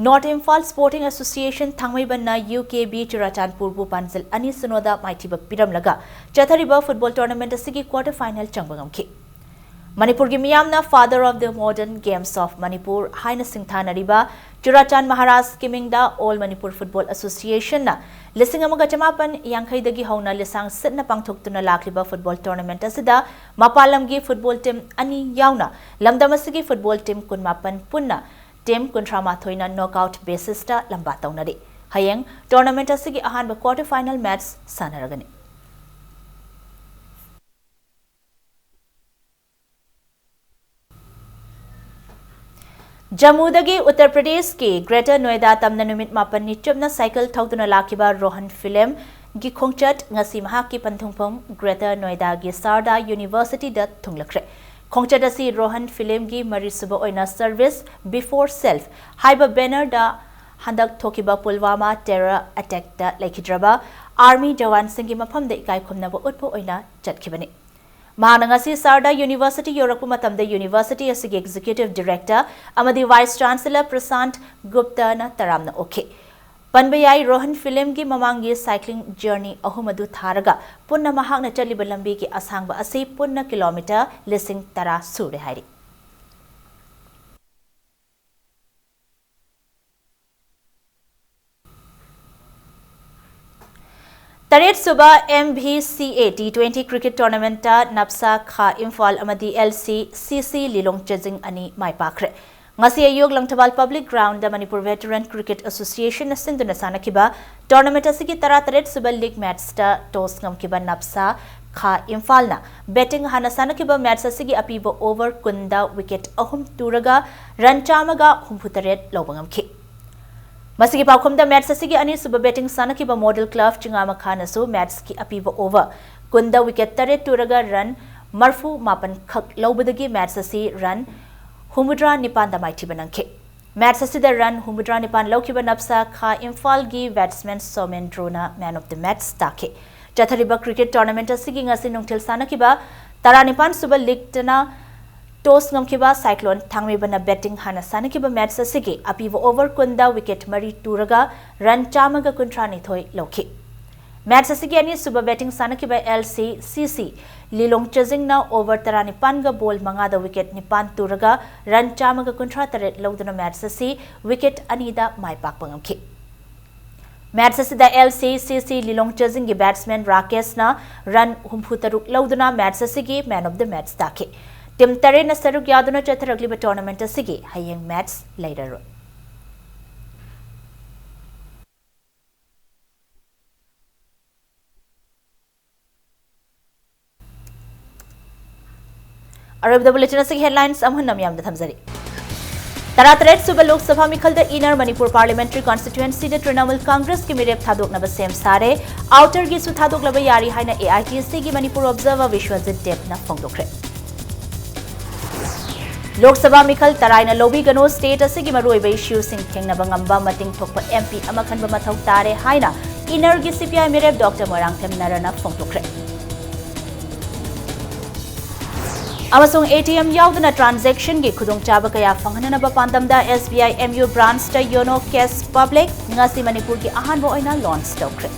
North Imphal Sporting Association ꯊꯥꯡꯃꯩꯕꯟꯅ U K B ꯆꯨꯔꯥꯆꯥꯟꯄꯨꯔꯕꯨ ꯄꯥꯟꯖꯜ ꯑꯅꯤ ꯁꯤꯅꯣꯗ ꯃꯥꯏꯊꯤꯕ ꯄꯤꯔꯝꯂꯒ ꯆꯠꯊꯔꯤꯕ football tournament ꯑꯁꯤꯒꯤ quarter final ꯆꯪꯕ ꯉꯝꯈꯤ꯫ ꯃꯅꯤꯄꯨꯔꯒꯤ ꯃꯤꯌꯥꯝꯅ Father of the Modern Games of Manipur ꯍꯥꯏꯅ ꯁꯤꯡꯊꯥꯅꯔꯤꯕ ꯆꯨꯔꯥꯆꯥꯟ ꯃꯍꯥꯔꯥꯖꯀꯤ ꯃꯤꯡꯗ All Manipur Football Association ꯅ ꯂꯤꯁꯤꯡ ꯑꯃꯒ ꯆꯃꯥꯄꯟ ꯌꯥꯡꯈꯩꯗꯒꯤ ꯍꯧꯅ ꯂꯤꯁꯥꯡ ꯁꯤꯠꯅ ꯄꯥꯡꯊꯣꯛꯇꯨꯅ ꯂꯥꯛꯂꯤꯕ football tournament ꯑꯁꯤꯗ ꯃꯄꯥꯟ ꯂꯝꯒꯤ football team ꯑꯅꯤ ꯌꯥꯎꯅ ꯂꯝꯗꯝ ꯑꯁꯤꯒꯤ football team ꯀꯨꯟꯃꯥꯄꯟ ꯄꯨꯟꯅ team ꯀꯨꯟꯊ꯭ꯔꯥ ꯃꯥꯊꯣꯏꯅ knockout basis ꯇ ꯂꯝꯕꯥ ꯇꯧꯅꯔꯤ꯫ ꯍꯌꯦꯡ tournament ꯑꯁꯤꯒꯤ ꯑꯍꯥꯟꯕ quarter final match ꯁꯥꯟꯅꯔꯒꯅꯤ꯫ ꯖꯝꯃꯨꯗꯒꯤ ꯎꯠꯇꯔ ꯄ꯭ꯔꯗꯦꯁꯀꯤ Greater Noida ꯇꯝꯅ ꯅꯨꯃꯤꯠ ꯃꯥꯄꯟꯅꯤ ꯆꯨꯞꯅ cycle ꯊꯧꯗꯨꯅ ꯂꯥꯛꯈꯤꯕ ꯔꯣꯍꯟ ꯐꯤꯂꯦꯝꯒꯤ ꯈꯣꯡꯆꯠ ꯉꯁꯤ ꯃꯍꯥꯛꯀꯤ ꯄꯟꯊꯨꯡꯐꯝ Greater Noida ꯒꯤ ꯁꯥꯔꯗꯥ University ꯗ ꯊꯨꯡꯂꯈ꯭ꯔꯦ꯫ ꯈꯣꯡꯆꯠ ꯑꯁꯤ ꯔꯣꯍꯟ ꯐꯤꯂꯦꯝꯒꯤ ꯃꯔꯤꯁꯨꯕ ꯑꯣꯏꯅ Service Before Self ꯍꯥꯏꯕ banner ꯗ ꯍꯟꯗꯛ ꯊꯣꯛꯈꯤꯕ ꯄꯨꯜꯋꯥꯃꯥ terror attack ꯇ ꯂꯩꯈꯤꯗ꯭ꯔꯕ army ꯖꯋꯥꯟꯁꯤꯡꯒꯤ ꯃꯐꯝꯗ ꯏꯀꯥꯏ ꯈꯨꯝꯅꯕ ꯎꯠꯄ ꯑꯣꯏꯅ ꯆꯠꯈꯤꯕꯅꯤ꯫ ꯃꯍꯥꯛꯅ ꯉꯁꯤ ꯁꯥꯔꯗꯥ University ꯌꯧꯔꯛꯄ ꯃꯇꯝꯗ University ꯑꯁꯤꯒꯤ Executive Director ꯑꯃꯗꯤ Vice Chancellor ꯄ꯭ꯔꯁꯥꯟꯠ ꯒꯨꯞꯇꯅ ꯇꯔꯥꯝꯅ ꯑꯣꯛꯈꯤ꯫ ꯄꯟꯕ ꯌꯥꯏ, ꯔꯣꯍꯟ ꯐꯤꯂꯦꯝꯒꯤ ꯃꯃꯥꯡꯒꯤ cycling journey ꯑꯍꯨꯝ ꯑꯗꯨ ꯊꯥꯔꯒ ꯄꯨꯟꯅ ꯃꯍꯥꯛꯅ ꯆꯠꯂꯤꯕ ꯂꯝꯕꯤꯒꯤ ꯑꯁꯥꯡꯕ ꯑꯁꯤ ꯄꯨꯟꯅ kilometre ꯂꯤꯁꯤꯡ ꯇꯔꯥ ꯁꯨꯔꯦ ꯍꯥꯏꯔꯤ꯫ ꯇꯔꯦꯠꯁꯨꯕ M V C A T twenty cricket tournament ꯇ ꯅꯞꯁꯥ ꯈꯥ ꯏꯝꯐꯥꯜ ꯑꯃꯗꯤ L C C C ꯂꯤꯂꯣꯡ ꯆꯦꯖꯤꯡ ꯑꯅꯤ ꯃꯥꯏ ꯄꯥꯛꯈ꯭ꯔꯦ꯫ ꯉꯁꯤ ꯑꯌꯨꯛ ꯂꯪꯊꯕꯥꯜ Public Ground ꯗ Manipur Veteran Cricket Association ꯅ ꯁꯤꯟꯗꯨꯅ ꯁꯥꯟꯅꯈꯤꯕ tournament ꯑꯁꯤꯒꯤ ꯇꯔꯥꯇꯔꯦꯠ ꯁꯨꯕ league match ꯇ toss ꯉꯝꯈꯤꯕ ꯅꯞꯁꯥ ꯈꯥ ꯏꯝꯐꯥꯜꯅ batting ꯍꯥꯟꯅ ꯁꯥꯟꯅꯈꯤꯕ match ꯑꯁꯤꯒꯤ ꯑꯄꯤꯕ over ꯀꯨꯟꯗ wicket ꯑꯍꯨꯝ ꯇꯨꯔꯒ run ꯆꯥꯝꯃꯒ ꯍꯨꯝꯐꯨꯇꯔꯦꯠ ꯂꯧꯕ ꯉꯝꯈꯤ꯫ ꯃꯁꯤꯒꯤ ꯄꯥꯎꯈꯨꯝꯗ match ꯑꯁꯤꯒꯤ ꯑꯅꯤꯁꯨꯕ batting ꯁꯥꯟꯅꯈꯤꯕ Model Club ꯆꯤꯉꯥꯃꯈꯥꯅꯁꯨ match ꯀꯤ ꯑꯄꯤꯕ over ꯀꯨꯟꯗ wicket ꯇꯔꯦꯠ ꯇꯨꯔꯒ run ꯃꯔꯐꯨ ꯃꯥꯄꯟ ꯈꯛ ꯂꯧꯕꯗꯒꯤ match ꯑꯁꯤ run ꯍꯨꯝꯐꯨꯇꯔꯥ ꯅꯤꯄꯥꯟꯗ ꯃꯥꯏꯊꯤꯕ ꯅꯪꯈꯤ꯫ Match ꯑꯁꯤꯗ run ꯍꯨꯝꯐꯨꯇꯔꯥ ꯅꯤꯄꯥꯟ ꯂꯧꯈꯤꯕ ꯅꯞꯁꯥ ꯈꯥ ꯏꯝꯐꯥꯜꯒꯤ batsman ꯁꯣꯃꯦꯟ ꯗ꯭ꯔꯣꯅ man of the match ꯇꯥꯈꯤ꯫ ꯆꯠꯊꯔꯤꯕ cricket tournament ꯑꯁꯤꯒꯤ ꯉꯁꯤ ꯅꯨꯡꯊꯤꯜ ꯁꯥꯟꯅꯈꯤꯕ ꯇꯔꯥꯅꯤꯄꯥꯟ ꯁꯨꯕ league ꯇꯅ toss ꯉꯝꯈꯤꯕ Cyclone ꯊꯥꯡꯃꯩꯕꯟꯅ batting ꯍꯥꯟꯅ ꯁꯥꯟꯅꯈꯤꯕ match ꯑꯁꯤꯒꯤ ꯑꯄꯤꯕ over ꯀꯨꯟꯗ wicket ꯃꯔꯤ ꯇꯨꯔꯒ run ꯆꯥꯝꯃꯒ ꯀꯨꯟꯊ꯭ꯔꯥ ꯅꯤꯊꯣꯏ ꯂꯧꯈꯤ꯫ ꯃꯦꯆ ꯑꯁꯤꯒꯤ ꯑꯅꯤꯁꯨꯕ ꯕꯦꯇꯤꯡ ꯁꯥꯟꯅꯈꯤꯕ ꯑꯦꯜ ꯁꯤ ꯁꯤ ꯁꯤ ꯂꯤꯂꯣꯡ ꯆꯖꯤꯡꯅ ꯑꯣꯚꯔ ꯇꯔꯥꯅꯤꯄꯥꯟꯒ ꯕꯣꯜ ꯃꯉꯥꯗ ꯋꯤꯀꯦꯠ ꯅꯤꯄꯥꯟ ꯇꯨꯔꯒ ꯔꯟ ꯆꯥꯝꯃꯒ ꯀꯨꯟꯊ꯭ꯔꯥ ꯇꯔꯦꯠ ꯂꯧꯗꯨꯅ ꯃꯦꯆ ꯑꯁꯤ ꯋꯤꯀꯦꯠ ꯑꯅꯤꯗ ꯃꯥꯏ ꯄꯥꯛꯄ ꯉꯝꯈꯤ꯫ ꯃꯦꯆ ꯑꯁꯤꯗ ꯑꯦꯜ ꯁꯤ ꯁꯤ ꯁꯤ ꯂꯤꯂꯣꯡ ꯆꯖꯤꯡꯒꯤ ꯕꯦꯠꯁꯃꯦꯟ ꯔꯥꯀꯦꯁꯅ ꯔꯟ ꯍꯨꯝꯐꯨ ꯇꯔꯨꯛ ꯂꯧꯗꯨꯅ ꯃꯦꯆ ꯑꯁꯤꯒꯤ ꯃꯦꯟ ꯑꯣꯐ ꯗ ꯃꯦꯆ ꯇꯥꯈꯤ꯫ ꯇꯤꯝ ꯇꯔꯦꯠꯅ ꯁꯔꯨꯛ ꯌꯥꯗꯨꯅ ꯆꯠꯊꯔꯛꯂꯤꯕ ꯇꯣꯔꯅꯥꯃꯦꯟꯠ ꯑꯁꯤꯒꯤ ꯍꯌꯦꯡ ꯃꯦꯆ ꯂꯩꯔꯔꯣꯏ꯫ ꯑꯔꯣꯏꯕꯗ ꯕꯨꯂꯦꯇꯤꯟ ꯑꯁꯤꯒꯤ ꯍꯦꯗꯂꯥꯏꯟꯁ ꯑꯃꯨꯛ ꯍꯟꯅ ꯃꯤꯌꯥꯝꯗ ꯊꯝꯖꯔꯤ꯫ ꯇꯔꯥꯇꯔꯦꯠ ꯁꯨꯕ ꯂꯣꯛ ꯁꯚꯥ ꯃꯤꯈꯜꯗ ꯏꯟꯅꯔ ꯃꯅꯤꯄꯨꯔ ꯄꯥꯔꯂꯤꯌꯥꯃꯦꯟꯇꯔꯤ ꯀꯟꯁꯇꯤꯇ꯭ꯌꯨꯑꯦꯟꯁꯤꯗ ꯇ꯭ꯔꯤꯅꯃꯨꯜ ꯀꯪꯒ꯭ꯔꯦꯁꯀꯤ ꯃꯤꯔꯦꯞ ꯊꯥꯗꯣꯛꯅꯕ ꯁꯦꯝ ꯁꯥꯔꯦ꯫ ꯑꯥꯎꯇꯔꯒꯤꯁꯨ ꯊꯥꯗꯣꯛꯂꯕ ꯌꯥꯔꯤ ꯍꯥꯏꯅ ꯑꯦ ꯑꯥꯏ ꯇꯤ ꯁꯤꯒꯤ ꯃꯅꯤꯄꯨꯔ ꯑꯣꯕꯖꯔꯚꯔ ꯕꯤꯁ꯭ꯋꯖꯤꯠ ꯗꯦꯕꯅ ꯐꯣꯡꯗꯣꯛꯈ꯭ꯔꯦ꯫ ꯂꯣꯛ ꯁꯚꯥ ꯃꯤꯈꯜ ꯇꯔꯥꯏꯅ ꯂꯧꯕꯤꯒꯅꯨ, ꯁ꯭ꯇꯦꯠ ꯑꯁꯤꯒꯤ ꯃꯔꯨꯑꯣꯏꯕ ꯏꯁꯨꯁꯤꯡ ꯊꯦꯡꯅꯕ ꯉꯝꯕ ꯃꯇꯤꯡ ꯊꯣꯛꯄ ꯑꯦꯝ ꯄꯤ ꯑꯃ ꯈꯟꯕ ꯃꯊꯧ ꯇꯥꯔꯦ ꯍꯥꯏꯅ ꯏꯟꯅꯔꯒꯤ ꯁꯤ ꯄꯤ ꯑꯥꯏ ꯃꯤꯔꯦꯞ ꯗꯣꯛꯇꯔ ꯃꯣꯏꯔꯥꯡꯊꯦꯝ ꯅꯔꯅ ꯐꯣꯡꯗꯣꯛꯈ꯭ꯔꯦ꯫ ꯑꯃꯁꯨꯡ ꯑꯦ ꯇꯤ ꯑꯦꯝ ꯌꯥꯎꯗꯅ ꯇ꯭ꯔꯥꯟꯖꯦꯛꯁꯟꯒꯤ ꯈꯨꯗꯣꯡꯆꯥꯕ ꯀꯌꯥ ꯐꯪꯍꯟꯅꯅꯕ ꯄꯥꯟꯗꯝꯗ S B I M U ꯕ꯭ꯔꯥꯟꯆꯇ ꯌꯣꯅꯣ ꯀꯦꯁ ꯄꯕ꯭ꯂꯤꯛ ꯉꯁꯤ ꯃꯅꯤꯄꯨꯔꯒꯤ ꯑꯍꯥꯟꯕ ꯑꯣꯏꯅ ꯂꯣꯟꯆ ꯇꯧꯈ꯭ꯔꯦ꯫